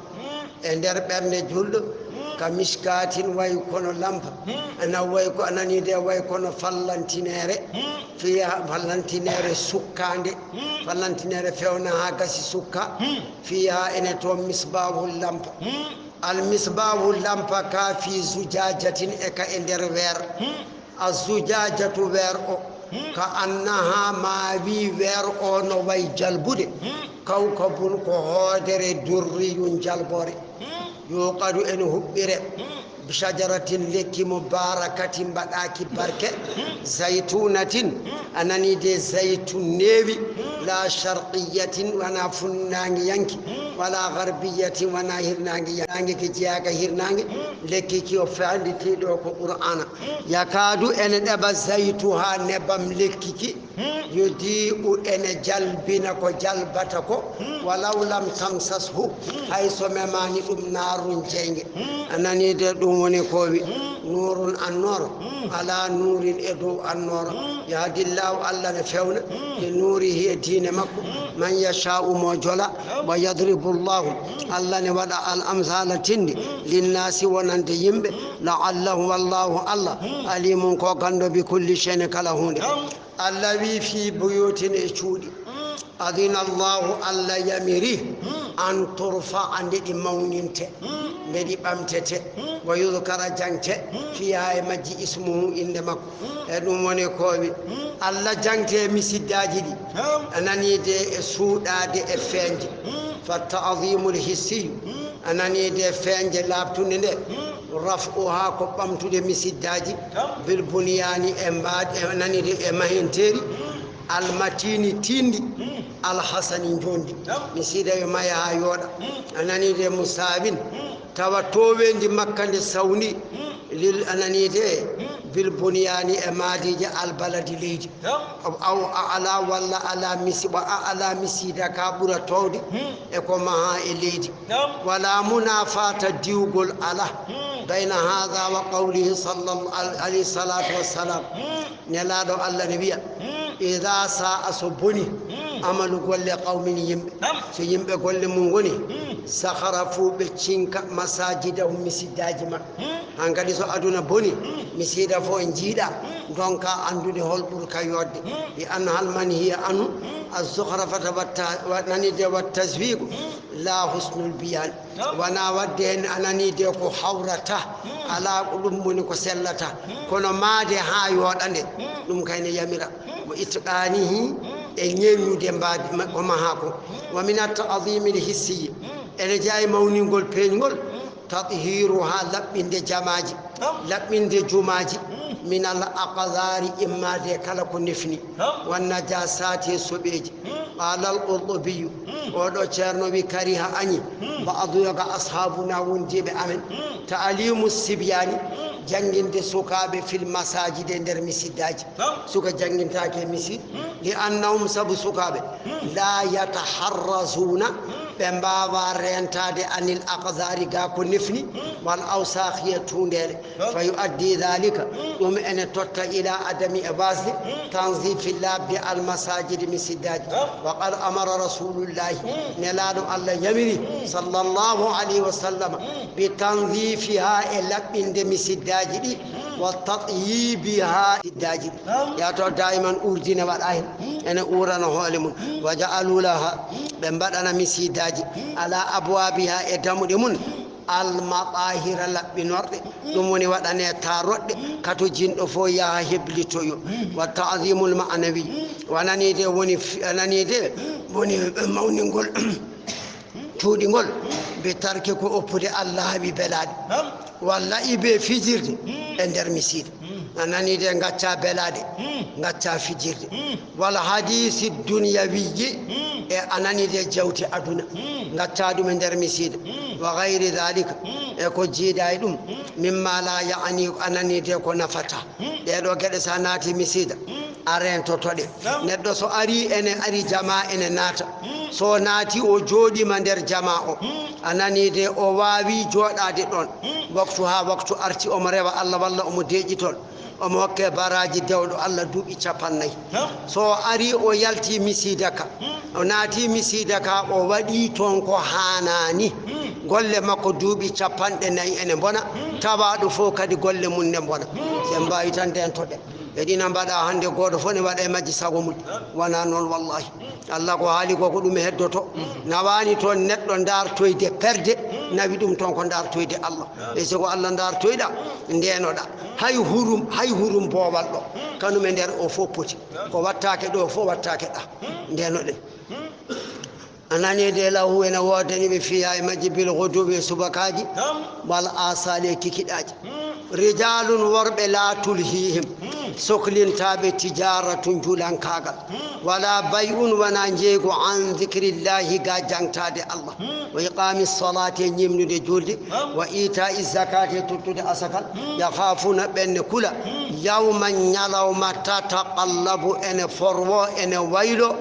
e nder ɓernde julɗo, ka miskatin, way kono lampa, ana way ko, a nani de, way kono fallantineere, fiya, fallantineere sukkaande, fallantineere fewna haa gasi sukka, fiha, ene toon, misbahul, lampa. Al misbahu, lampa ka, fi zujajatin, e ka e nder weer. Az zujajatu, weer o, ka annaha, ma wi weer o no way jalbude, kawkabun, ko hoodere, durriyun, jalbore. Yuqadu, ene huɓɓire, bi shajaratin, lekki, mubarakatin, mbaɗaaki barke, zaytunatin, a nani de, zaytun neewi, la sharqiyatin, wona funnaange yanki, wala garbiyatin, wona hirnaange yanki, ki jeyaaka hirnaange, lekki ki o fanditiiɗo ko Qur'aana. Yakadu, ene ɗeɓa, zaytuha, nebam lekki ki, yudi'u, ene jalbina ko jalbata ko, walaw lam tamsashu, hay so memaani ɗum, naarun, jeynge. A nani de, ɗum woni ko wi, nuurun, annooro, ala nuurin, e dow annooro. Yahdillahu, Allah ne fewna, li nuurihi, e diine makko, man yasha'u, mo jola, wa yadribu Allahu, Allah ne waɗa al amsala, tinndi, linnaasi, wonande yimɓe, la'allahu, wallahu, Allah, alimun, ko ganndo, bi kulli shay'in, kala huunde. Allah wi, fi buyutin, e cuuɗi. Adina Allahu, Allah yamiri, an turfa, nde ɗi mawninte, nde ɗi ɓamtete, wa yudkara, jaŋte, fiha, e majji, ismuhu, innde makko. E ɗum woni ko wi, Allah jaŋte e misiddaaji ɗi, a nani de, e suuɗaade e feeñde. Fa ta'zimul hissiyu, a nani de, feeñde laaɓtunde nde, raf'uha, ko ɓamtude misiddaaji, bil bunyaani, e mbaad, e nani de, e mahenteeri, al matini, tiiɗndi, al hasani, njooɗndi. Misida yo maya haa yooɗa. A nani de, musawin, Tawa toweendi Makka ndi sawni, lil anani de, bil bunyaani e maadiije, al baladi leydi. Aw, aw a'la walla ala misi-, wa a'la misiida ka ɓura towde e ko maha e leydi. Wala munafata diwgol ala. Bayna hadha wa qawlihi sallallahu alayhi salatu wassalam. Nelaaɗo Allah ne wiya, "Idha sa'a, so boni, amalu golle qawmin yimɓe, so yimɓe golle mum woni, sakharafu ɓe cinka masajidahum misiddaaji maɓɓe." Hankadi so aduna boni, misiida fof en jiiɗa, donka anndude hol ɓurka yodde. Li anna hal manhiya anu az-zukhrafata wa ta-, wa nanide wa tazwiqu la husnul biyani. Wona wadde heen anani de ko hawrata, alaa ko ɗum woni ko sellata. Kono maade haa yooɗa nde, ɗum kay ne yamira. Wa itqaanihi, e ñeeñude mbaadi ma-, ko maha ko. Wa min at-ta'zimi al-hissi, ene jeya e mawningol peeñgol, tathiruha, laɓɓinde jamaaji, laɓɓinde jumaaji, min al-aqdari, immaade kala ko nefni, wa najasati, e soɓeeji. Qala al-Qurtubi, oɗo ceerno wi, "Kariha, añi, ba'du, yoga, ashabuna, wondiiɓe amen, ta'limu sibyani, jannginde sukaaɓe, fil masajid, e nder misiddaaji." Suka janngintaake e misiid, li annahum, sabu sukaaɓe, la yataharrazuna, ɓe mbaawa reentaade, anil aqdari, ga ko nefni, wal awsakhi, e tuundeele. Fa yu'addi dhalika, ɗum ene totta, ila adami, e wasde, tanzifi, laaɓde, al masajidi, misiddaaji. Wa qad amara rasulullahi, nelaaɗo Allah yamiri, sallallahu alayhi wa sallam, bi tanzifiha, e laɓɓinde misiddaaji ɗi, wa tatyibiha, misiddaaji ɗi. Yaato daiman urdine waɗa hen, ene urana hoole mum. Wa ja'alu laha, ɓe mbaɗana misiddaaji, ala abwabiha, e damuɗe mum, al-maɗahira, laɓɓinorɗe, ɗum woni waɗane taaroɗɗe, kato jinɗo fof yaha heblitoyo. Wa ta'zimul ma'nawi, wanani de woni fi-, anani de woni mawningol, cuuɗingol, bi tarki, ko oppude Allah haɓi belaaɗe, walla ibe fijirde e nder misiida. A nani de, ngacca belaaɗe, ngacca fijirde. Wal hadisi duniyawiyyi, e a nani de, jawti aduna, ngacca ɗum e nder misiida. Wa gayri dhalika, e ko jiida e ɗum, mimma la ya'ni, a nani de, ko nafata. Ɗee ɗoo geɗe, so a naati misiida, a rentoto ɗe. Neɗɗo so ari, ene ari jama, ene naata. So naati, o jooɗima nder jama o, a nani de, o waawi jooɗaade ɗon. Waktu haa waktu arti, omo rewa Allah walla omo deeƴitol, omo hokke baraaji dewɗo Allah duuɓi capannay. So o ari, o yalti misiida ka, o naati misiida ka, o waɗi toon ko haanaani. Golle makko duuɓi capanɗe nayi ene mbona, tawaaɗo fof kadi golle mum ne mbona. So en mbaawi tan ndeentoɗen. E ɗina mbaɗa hannde, gooto fof ne waɗa e majji sago mum. Wonaa noon, wallahi. Allah ko haali ko, ko ɗum heddoto. Nawaani toon neɗɗo ndaartoyde perde, nawi ɗum toon ko ndaartoyde Allah. E so ko Allah ndaartoyɗa, ndeenoɗa. Hay hurum, hay hurum boowal ɗo, kanum e nder o fof poti. Ko wattaake ɗo fof wattaake ɗa. Ndeenoɗen. A nani de, lahu, ene woodani ɓe, fiha, e majji, bil ghuduwi, e subakaaji, wal asali, e kikiɗaaji. Rijalun, worɓe, la tulhihim, soklintaaɓe, tijaratun, julankaagal, wala bay'un, wona njeeygu, an zikrillahi, ga jangtaade Allah, wa iqami salati, e ñimnude julde, wa ita'i zakati, e tottude asakal, yakhafuna, ɓenne kula, yawman, ñalawma, tataqallabu, ene forwo, ene waylo,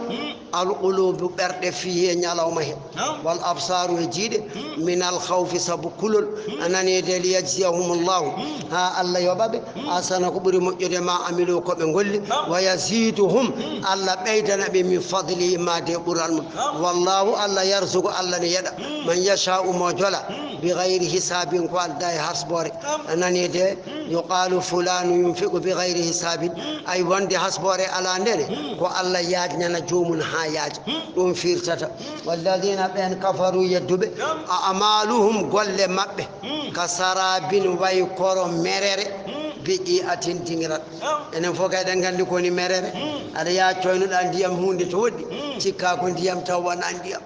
al qulubu, ɓerɗe, fihi, e ñalawma he, wal absaru, e jiiɗe, min al khawfi, sabu kulol. A nani de, li yajziyahumullahu, haa Allah yoɓa ɓe, ahsana, ko ɓuri moƴƴude, ma amilu, ko ɓe ngolli, wa yaziduhum, Allah ɓeydana ɓe, min fadlihi, maade ɓural mum. Wallahu, Allah, yarzuqu, Allah ne yeɗa, man yasha'u, mo jola, bi gayri hisabin, ko alda e hasbore. A nani de, yuqalu fulanu yunfiqu bi gayri hisabin, ay wonde hasbore ala ndene, ko Allah yaajnana joomum haa yaaja. Ɗum firtata, walladina, ɓen, kafaru, yedduɓe, a amaluhum, golle maɓɓe, ka sarabin, way koro merere, biqi'atin, dingiral. Enen fof kay eɗen nganndi ko woni merere. Aɗa yaha coynoɗa ndiyam huunde to woɗɗi, cikka ko ndiyam, taw wona ndiyam.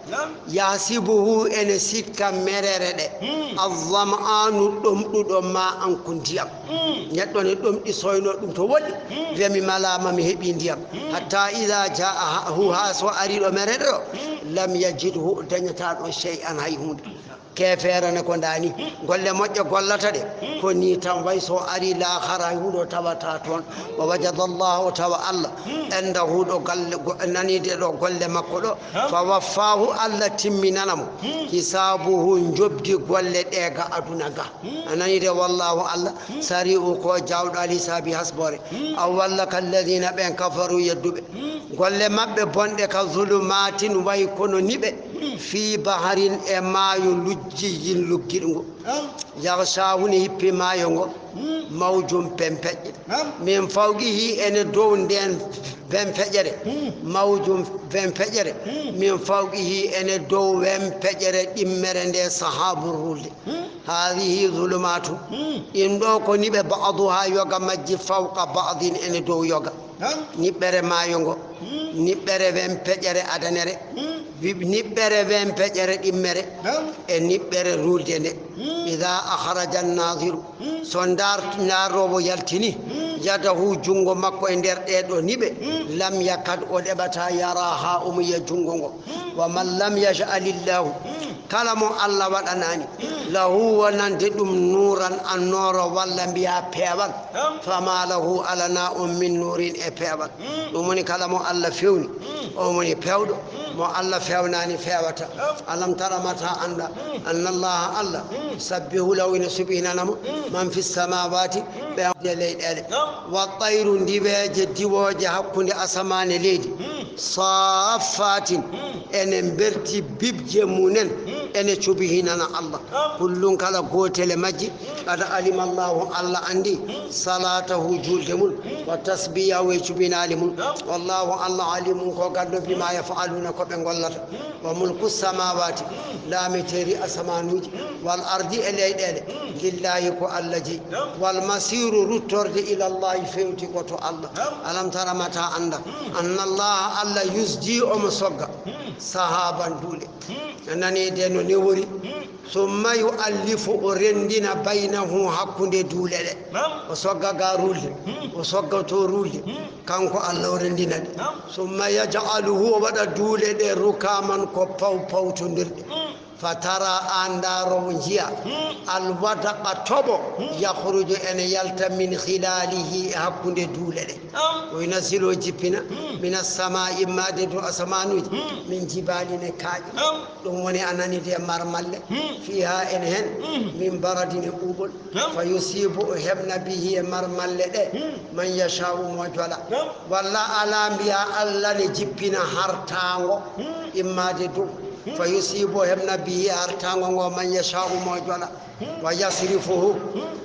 Yahsibuhu, ene sikka merere ɗe, azzam'anu, ɗomɗuɗo, ma an, ko ndiyam. Neɗɗo ne ɗomɗi, soyno ɗum to woɗɗi, wiya, "Mi malaama, mi heɓi ndiyam." Hatta ida jaahu, haa so ari ɗo merere ɗo, lam yajidhu, dañata ɗon shay'an, hay huunde. Keefeero ne ko ndaani, golle moƴƴe gollata ɗe, ko nii tan way so ari laakhara huɗo tawata toon. Wa wajada Allah, o tawa Allah, inda huɗo galle, go-, nani de ɗo golle makko ɗo, fa waffaahu, Allah timminana mo, hisaabuhu, njoɓdi golle ɗe ga aduna ga. A nani de, wallahu, Allah, sari'u, ko jaawɗo, al hisaabi, hasboore. Aw walla kalladina, ɓen kafaru, yedduɓe. Golle maɓɓe bonɗe ka zulumatin, way kono niɓe, fii baharin, e maayo lujjiyin luggiɗngo. Yaghshahu, ne hippi maayo ngo, mawjun, pempeƴƴe. Min fawqihi, ene dow nden pempeƴere, mawjun, pempeƴere, min fawqihi, ene dow wempeƴere ɗimmere nde, sahabun, ruulde. Haadihi zulumatu, ɗin ɗo ko niɓe, ba'duha, yoga majji, fawqa ba'din, ene dow yoga. Niɓɓere maayo ngo, niɓɓere wempeƴere adanere, wi-, niɓɓere wempeƴere ɗimmere, e niɓɓere ruulde nde. Ida akhraja nadiru, so ndar-, ndaroowo yaltini, yadahu, junngo makko e nder ɗee ɗo niɓe, lam yakad, o ɗeɓata, yaraha, omo yiya junngo ngo. Wa man lam yaj'alillahu, kala mo Allah waɗanaani, lahu, wonande ɗum, nuuran, annooro, walla mbiya peewal, fama lahu, alana on min nuurin e peewal. Ɗum woni kala mo Allah fewni, o woni peewɗo, mo Allah fewnaani fewata. Alam tara, mata annda, anna Allah, Allah, sabbihu lahu, ina subhinana mo, man fi samawati, ɓe e leyɗeele. Wa tayru, ndiweeje diwooje hakkunde asamaan e leydi, saaffatin, ene mberti bibje munen, ene cubi hinana Allah. Kullun, kala gootel e majji, qad alima Allahu, Allah anndi, salatahu, juulde mum, wa tasbihahu, e cubinaali mum. Wallahu, Allah, alimun, ko ganndo, bima yaf'aluna, ko ɓe ngollata. Wa mulku samawati, laameteeri asamaanuuji, wal ardi, e leyɗeele, lillahi, ko Allah jeyi. Wal masiru, ruttorde, ilallahi, fewti ko to Allah. Alam tara, mata annda, anna Allah, Allah, yusji, omo sogga, sahaban, duule. A nani de no newori. Summa yu'allifu, o renndina, baynahu, hakkunde duule ɗe. O sogga ga ruulde, o sogga to ruulde. Kanko Allah o renndina ɗe. Summa yaj'aluhu, o waɗa duule ɗe, rukaman, ko paw pawtondirɗe. Fa tara, an ndaaroowo njiya, alwadaqa, toɓo, yakhruju, ene yalta, min khilalihi, e hakkunde duule ɗe. O yunazzilu, o jippina, min assamai, immaade dow asamaanuuji, min jibalin, e kaaƴe. Ɗum woni a nani de marmalle, fiha, ene hen, min baradin, e ɓuuɓol. Fa yusibu, o heɓna, bihi, e marmalle ɗe, man yasha'u, mo jola. Walla ala mbiya Allah ne jippina hartaango, immaade dow. Fa yusibu, o heɓna, bihi, hartaango ngo, man yasha'u, mo jola. Wa yasrifuhu,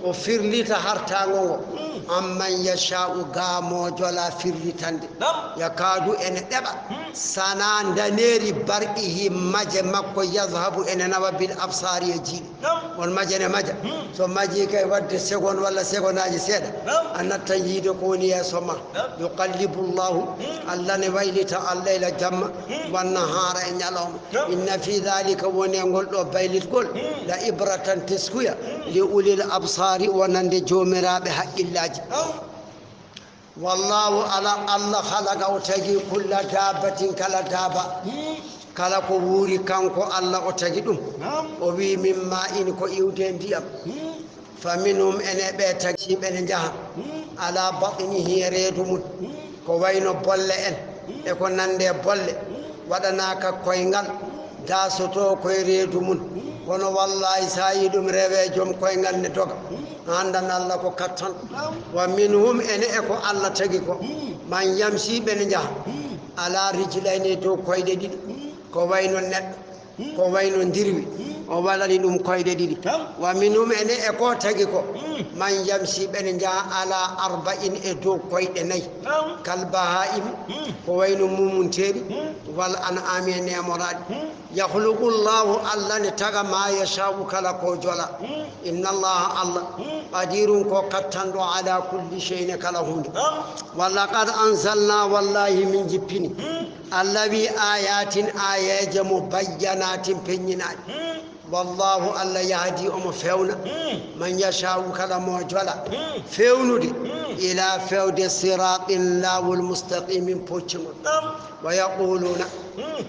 o firlita hartaango ngo, amman yasha'u, ga mo jola firlitande. Yakadu, ene ɗeɓa, sana, ndaneeri, barqihi, maje makko, yazhabu, ene nawa, bil absari, e jiiɗe. On maje ne maja. So maji kay wadde seconde walla secondeaji seeɗa, a nattan yiide ko woni yeeso ma. Yuqallibu Llahu, Allah ne waylita, al-layla, jamma, wan-nahaara, e ñalawma. Inna fi dhalika, woni e ngol ɗo baylitgol, la ibratan, teskuya, li ulil absari, wonande joomiraaɓe haqqillaaji. Wallahu, ala Allah, khalaqa, o tagi, kulla dabbatin, kala daaba, kala ko wuuri, kanko Allah o tagi ɗum. O wi, min ma'in, ko iwde ndiyam. Fa minhum, ene ɓe tagi, ɓene njaha, ala batnihi, e reedu mum, ko wayno bolle en, e ko nande e bolle, waɗanaaka koyngal, daasoto koye reedu mum. Kono wallahi, so a yi ɗum rewe, joom koyngal ne doga. A anndan Allah ko kattan. Wa minhum, ene e ko Allah tagi ko, man yamshi, ɓene njaha, ala rijlayni, dow koyɗe ɗiɗi, ko wayno neɗɗo. Ko wayno ndirwi, o waɗani ɗum koyɗe ɗiɗi. Wa minhum, ene e ko tagi ko, man yamshi, ɓene njaha, ala arba'in, e dow koyɗe nayi. Kal baha'imi, ko wayno mumunteeri, wal an'ami, e neemoraaɗi. Yakhluqu Llahu, Allah ne taga, ma yasha'u, kala ko jola. Inna Allaha, Allah, qadirun, ko kattanɗo, ala kulli shay'in, e kala huunde. Wa laqad anzalna, wallahi min jippini, Allah wi, ayatin, aayeeje mo, bayyanatin, peññinaaɗe. Wallahu, Allah, yahdi, omo fewna, man yasha'u, kala mo jola. Fewnude, Ila fewde siratin, laawol mustaqimin, poccingol. Wa yaquluna,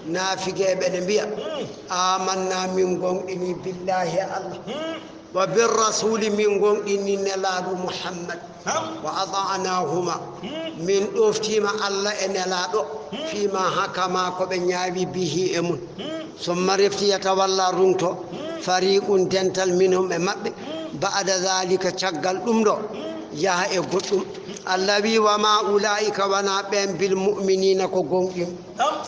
naafigeeɓe ne mbiya, amanna, min gonɗini, billahi, e Allah, wa bir rasuli, min gonɗini nelaaɗo Muhammad, wa ata'nahuma, min ɗoftiima Allah e nelaaɗo, fima hakama, ko ɓe ñaawi, bihi, e mun. Summa refti, yatawalla, rungto, fariqun, dental, minhum, e maɓɓe, ba'da dhalika, caggal ɗum ɗo, yaha e goɗɗum. Allah wi, wa ma ulaika, wana ɓen, bil mu'minina, ko gonɗin.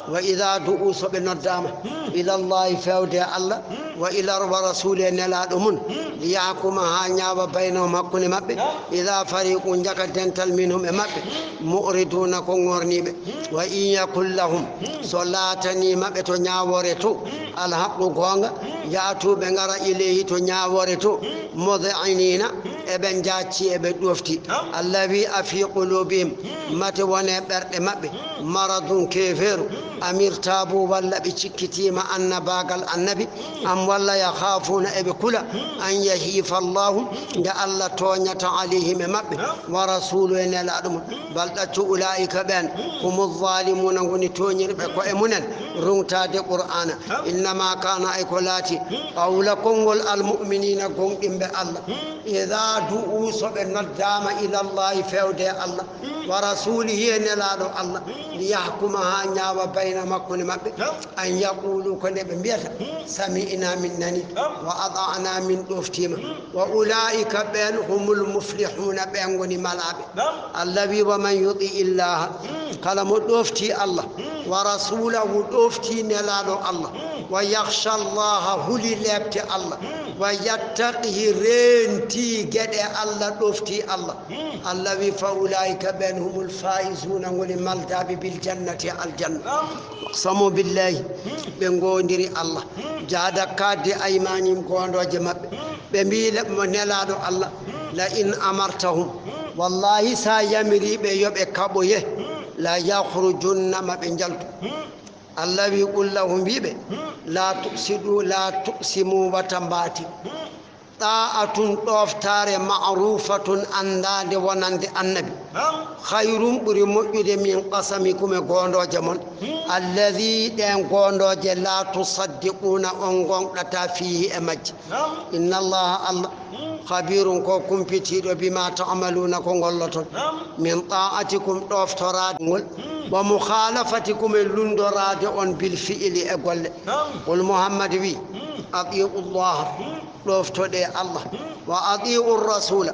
Wa idha du'u, so ɓe noddaama, ila Allahi, fewde e Allah, wa ila wa rasuli, e nelaaɗo mun, li yahkuma, haa ñaawa, baynahum, hakkunde maɓɓe, idha fariqun, jaka dental, minhum, e maɓɓe, mu'riduna, ko ŋorniiɓe. Wa in yakun lahum, so laatanii maɓɓe to ñaawoore to, alhaqqu, goonga, ya'tu, ɓe ngara, ilayhi, to ñaawoore to, mudhi'inina, eɓe njaacci, eɓe ɗofti. Allah wi, afi qulubihim, mate wone ɓerɗe maɓɓe maradun, keefeeru, am irtabu, walla ɓe cikkitiima annabaagal annabi, am, walla, yakhafuna, eɓe kula, an yahifa Allahu, nde Allah tooñata, alayhim, e maɓɓe, wa rasulu, e nelaaɗo mum. Bal, ɗaccu, ulaika, ɓen, humu zalimuna, ngoni tooñirɓe ko'e mumen, rungtaade Qur'aana. Innama kana, ay ko laati, qawla, konngol, almu'minina, gonɗinɓe Allah, idha du'u, so ɓe noddaama, ila Allahi, fewde e Allah, wa rasulihi, e nelaaɗo Allah, li yahkuma, haa ñaawa, baynahum, hakkunde maɓɓe, an yaqulu, ko nde ɓe mbiyata, sami'na, min nani, wa ata'na, min ɗoftiima. Wa ulaika, ɓen, humul muflihuna, ɓen ngoni malaaɓe. Allah wi, wa man yuti illaha, kala mo ɗofti Allah, wa rasulahu, ɗofti nelaaɗo Allah, wa yakhsha Allaha, huli leepte Allah, wa yattaqihi, reenti geɗe Allah, ɗofti Allah. Allah wi, fa ulaika, ɓen, humul faizuna, ngoni maldaaɓe, bil jannati, aljanna. Aqsamu billahi, ɓe goondiri Allah, jahda kaddi aymanihim, goondooje maɓɓe. Ɓe mbi le-, mo nelaaɗo Allah, la in amartahum, wallahi, sa yamiri ɓe yo ɓe kaɓoye, la yakhrujunna, ma ɓe njaltu. Allah wi, qul lahum, wi ɓe, la tuqsidu, la tuqsimu, wata mbaati. Ta'atun, ɗoftaare, ma'rufatun, anndaande wonande annabi, khayrun, ɓuri moƴƴude, min qasamikum, e goondooje mon, alladhi, ɗen goondooje, la tusaddiquna, on goonɗata, fihi, e majje. Inna Allaha, Allah, khabirun, ko kumpitiiɗo, bima ta'maluna, ko ngolloton, min ta'atikum, ɗoftoraade ngol, wa mukhalafatikum, e lunndoraade on, bil fi'li, e golle. Qul, Muhammad wi, ati'u Allaha, ɗoftoɗee Allah, wa ati'u rasula,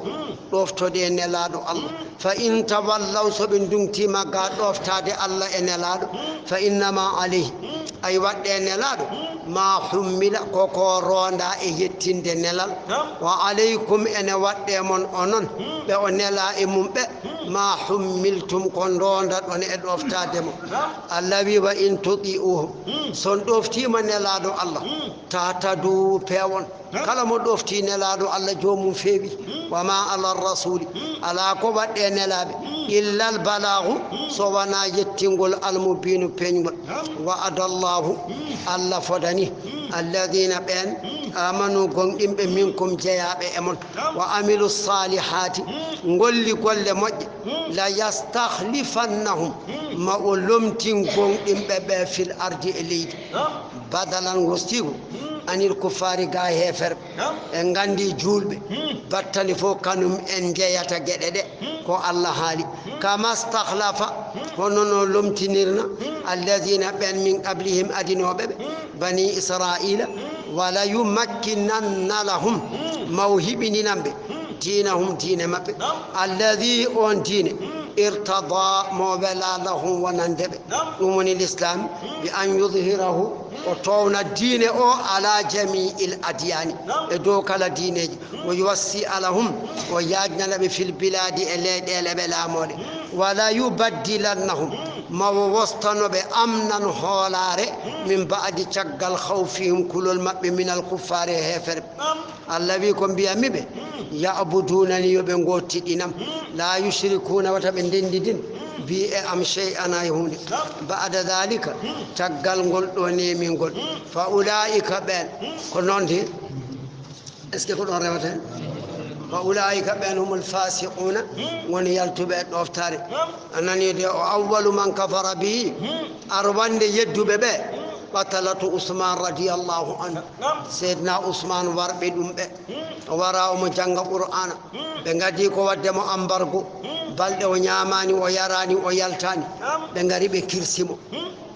ɗoftoɗee nelaaɗo Allah. Fa in tawallaw, so ɓe ndungtiima ga ɗoftaade Allah e nelaaɗo, fa innama alayhi, ay waɗɗee nelaaɗo, ma hummila, ko ko ronda e yettinde nelal, wa alaykum, ene waɗɗee mon onon ɓe o nela e mum ɓe, ma hummiltum, ko ndondaɗon e ɗoftaade mo. Allah wi, wa in tuti'uhu, so on ɗoftiima nelaaɗo Allah, tahtadu, peewon. Kala mo ɗofti nelaaɗo Allah, joomum feewi. Wa ma ala rasuli, alaa ko waɗɗee nelaaɓe, illa al balaagu, so wanaa yettingol, al mubiinu, peeñgol. Wa'ada Allahu, Allah fodani, alladina, ɓeen, amanu, gonɗinɓe, minkum, jeyaaɓe e mon, wa amilu salihaati, ngolli golle moƴƴe, la yastakhlifannahum, ma o lomtin gonɗinɓe ɓe, fil ardi, e leydi. Badalan, wostiigu, anil kuffaari, ga heeferɓe. En nganndi juulɓe, battane fof kanum en njeyata geɗe ɗe, ko Allah haali. Kama stakhlafa, hono no lomtinirna, alladina, ɓeen, min qablihim, adinooɓe ɓe, bani Israila, wala yumakkinanna lahum, ma o hiɓininan ɓe, diinahum, diine maɓɓe, alladi, on diine, irtada, mo wela, lahum, wonande ɓe. Ɗum woni l'islam, bi an yudhhirahu, o towna diine o ala jami'il adyani, e dow kala diineeji, o yuwassi alahum, o yaajnana ɓe fil biladi, e leyɗeele ɓe laamoɗe, wala yubaddilannahum, ma o wostano ɓe amnan, hoolaare, min ba'di, caggal, khawfihim, kulol maɓɓe, minal kuffaari, e heeferɓe. Allah wi, ko mbiyammi ɓe, ya'budunani, yo ɓe ngottiɗinam, la yushrikuna, wata ɓe ndendidin, bi e am, shay'an, hay huunde. Ba'da dhalika, caggal ngol ɗo nemingol, fa ulaika, ɓeen, ko noon de. Est-ce que ko ɗon rewata hen? Fa ulaa'ika ɓen humul faasiquuna, woni yaltuɓe e ɗoftare. A nanii de, o awwalu man kafara bihi, arwande yedduɓe ɓe, qatalatu Usman radiyallahu anhu. Seydina Usman warɓe ɗum ɓe. O wara omo jannga Qur'aana. Ɓe ngaddi ko waɗde mo ambargo. Balɗe o ñaamaani, o yaraani, o yaltaani. Ɓe ngari ɓe kirsi mo.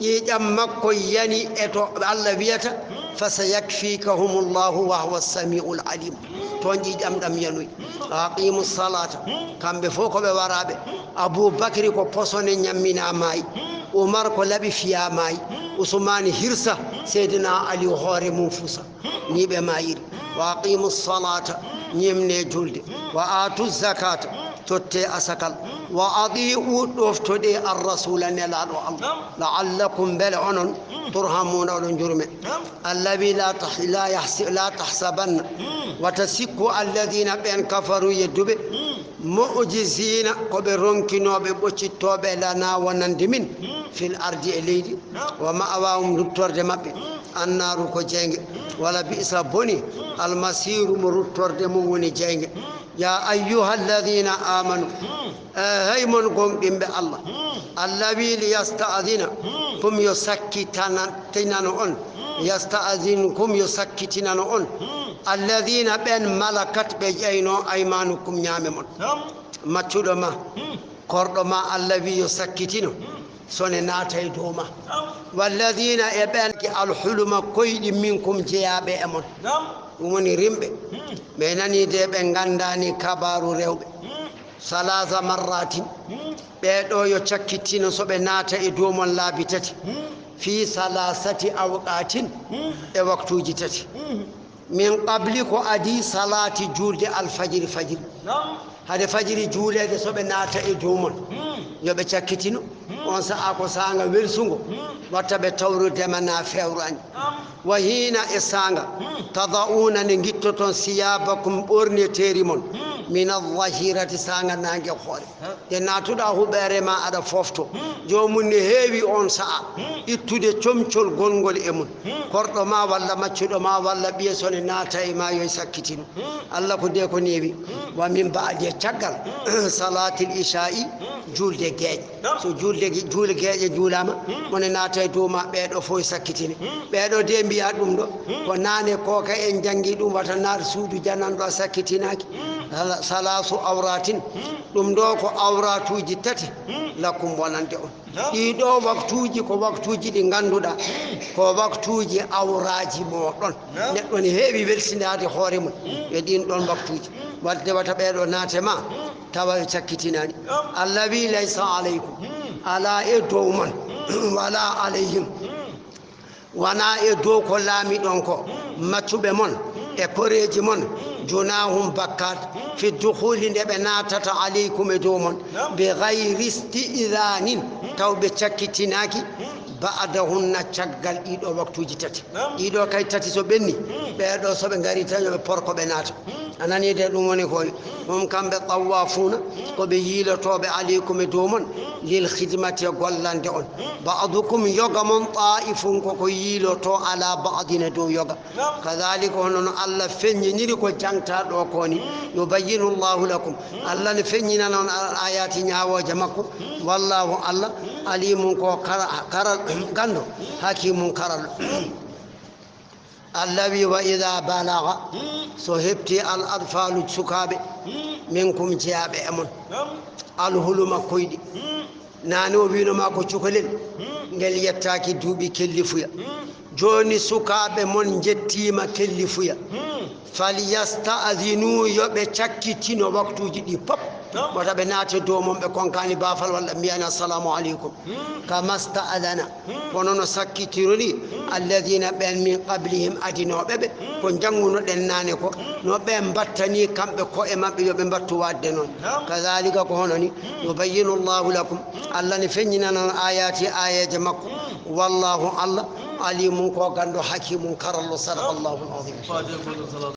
Ƴiiƴam makko yani e to Allah wiyata, "Fa sayakfikahumullahu wa huwa samiul alim." Toon ƴiiƴam ɗam yanoyi. "Wa aqimu salata." Kamɓe fof ko ɓe waraaɓe. Abu Bakri ko posone ñammina maayi. Umar ko laɓi fiya maayi. Usmaani hirsa, Seydina Ali hoore mum fusa. Ni ɓe maayiri. "Wa aqimu salata", ñimne julde. "Wa atu zakata", totte asakal. "Wa adi'u", ɗoftoɗe ar-rasula, nelaaɗo Allah. "La'allakum", mbele onon, "turhamuna", oɗon jurme. "Allazi la tah-, la yahsi-, la tahsabanna", wata sikku, "alladhina", ɓen, "kafaru", yedduɓe, "mu'jizina", ko ɓe ronkinooɓe, ɓoccittooɓe, "lana", wonande min, "fil ardi", e leydi, "wa ma'wahum", luttorde maɓɓe, "annaaru", ko jeynge, "wa la bi'sa", boni, "al-masiru", mo ruttorde mum woni jeynge. "Ya ayyuhalladhina amanu", e hey mon gomɗinɓe Allah, "allazi liyasta'dhina", kum yo sakkitana-, tinano on, "yasta'dhinkum", yo sakkitinano on, "alladhina", ɓen, "malakat", ɓe ƴeyno, "aymanukum", ñaame mon. Maccuɗo ma, korɗo ma, Allah wi yo sakkitino, sone naata e dow ma. "Walladhina", e ɓen, "alhuluma", koyɗi, "minkum", jeyaaɓe e mon. Ɗum woni rimɓe. Ɓe nani de, ɓe nganndaani kabaaru rewɓe. "Salasa marratin", ɓee ɗo yo cakkitino so ɓe naata e dow mon laabi tati. "Fi salasati awqatin", e waktuuji tati. "Min qabli", ko adii, "salati", juulde, "alfajiri", fajiri. Hade fajiri juuleede, so ɓe naata e dow mon, yo ɓe cakkitino. On sa'a ko saanga welsungo, watta ɓe tawru dema na fewrani. "Wa hiina", e saanga, "tada'una", nde ngittoton, "siyabakum", ɓorneteeri mon, "min al-zahirati", saanga naange hoore. Nde naatuɗaa huɓeere ma aɗa foofto, joomum ne heewi on sa'a ittude comcol gongol e mum. Korɗo ma walla maccuɗo ma walla ɓiye sone naata e ma, yo sakkitino. Allah ko de ko neewi. "Wa min ba'di", e caggal, "salatil isha'i", juulde geeƴe. So juulde ge-, juule geeƴe juulaama, mone naata e dow ma, ɓee ɗo fof sakkitini. Ɓee ɗo de mbiya ɗum ɗo, ko naane kooka en janngi ɗum, wata naar suudu jananɗo a sakkitinaaki. Sala-, salasu awratin, ɗum ɗo ko awratuuji tati, lakum wonande on. Ɗii ɗo waktuuji ko waktuuji ɗi ngannduɗaa ko waktuuji awraaji mooɗon. Neɗɗo ne heewi welsindaade hoore mum e ɗiin ɗoon waktuuji. Waɗde wata ɓee ɗo naate ma, tawa ɓe cakkitinaani. Allah wi, "Laysa alaykum", alaa e dow mon, wala alayhim, wonaa e dow ko laamiɗon ko, maccuɓe mon, e koreeji mon, junahum, bakkaat, fi dukhuli, nde ɓe naatata, alaykum, e dow mon, bi ghayri isti'dhanin, taw ɓe cakkitinaaki, ba'dahunna, caggal ɗii ɗo waktuuji tati. Ɗii ɗo kay tati so ɓenni, ɓee ɗo so ɓe ngari tan yo ɓe porko ɓe naata. A nanii de, ɗum woni ko, hum kamɓe, tawaafuuna, ko ɓe yiilotooɓe, alaykum, e dow mon, lil khidmati, e gollande on. Ba'dukum, yoga mon, taa'ifun, ko ko yiilotoo, ala ba'din, e dow yoga. Kadhalika, hono no Allah feññiniri ko jangta ɗo ko ni. Yubayyinu Allahu lakum. Allah ne feññinana on al-ayati, ñaawooje makko. Wallahu, Allah, alimun, ko kara-, karal, ganndo, hakimun, karallo. Allah wi, "Wa idha balagha", so heɓti al atfalu, sukaaɓe, minkum, jeyaaɓe e mon, al huluma, koyɗi. Naane o wino ma ko cukalel, ngel yettaaki duuɓi kellifuya. Jooni sukaaɓe mon njettiima kellifuya. Falyasta'dhinu, yo ɓe cakkitino waktuuji ɗi pop. Wata ɓe naate dow mon, ɓe konkaani baafal walla mbiyani assalamu aleykum. Kama sta'dhana, kono no sakkitirori, alladhina, ɓen, min qablihim, adinooɓe ɓe, ko njanngunoɗen naane ko, no ɓe mbattani kamɓe ko'e maɓɓe, yo ɓe mbattu waɗde noon. Kadhalika, ko hono ni, yubayyinu Allahu lakum, Allah ne feññinana on ayati, aayeeje makko. Wallahu, Allah, alimun, ko ganndo, hakimun, karallo. Sadaqa Allahu al-azim.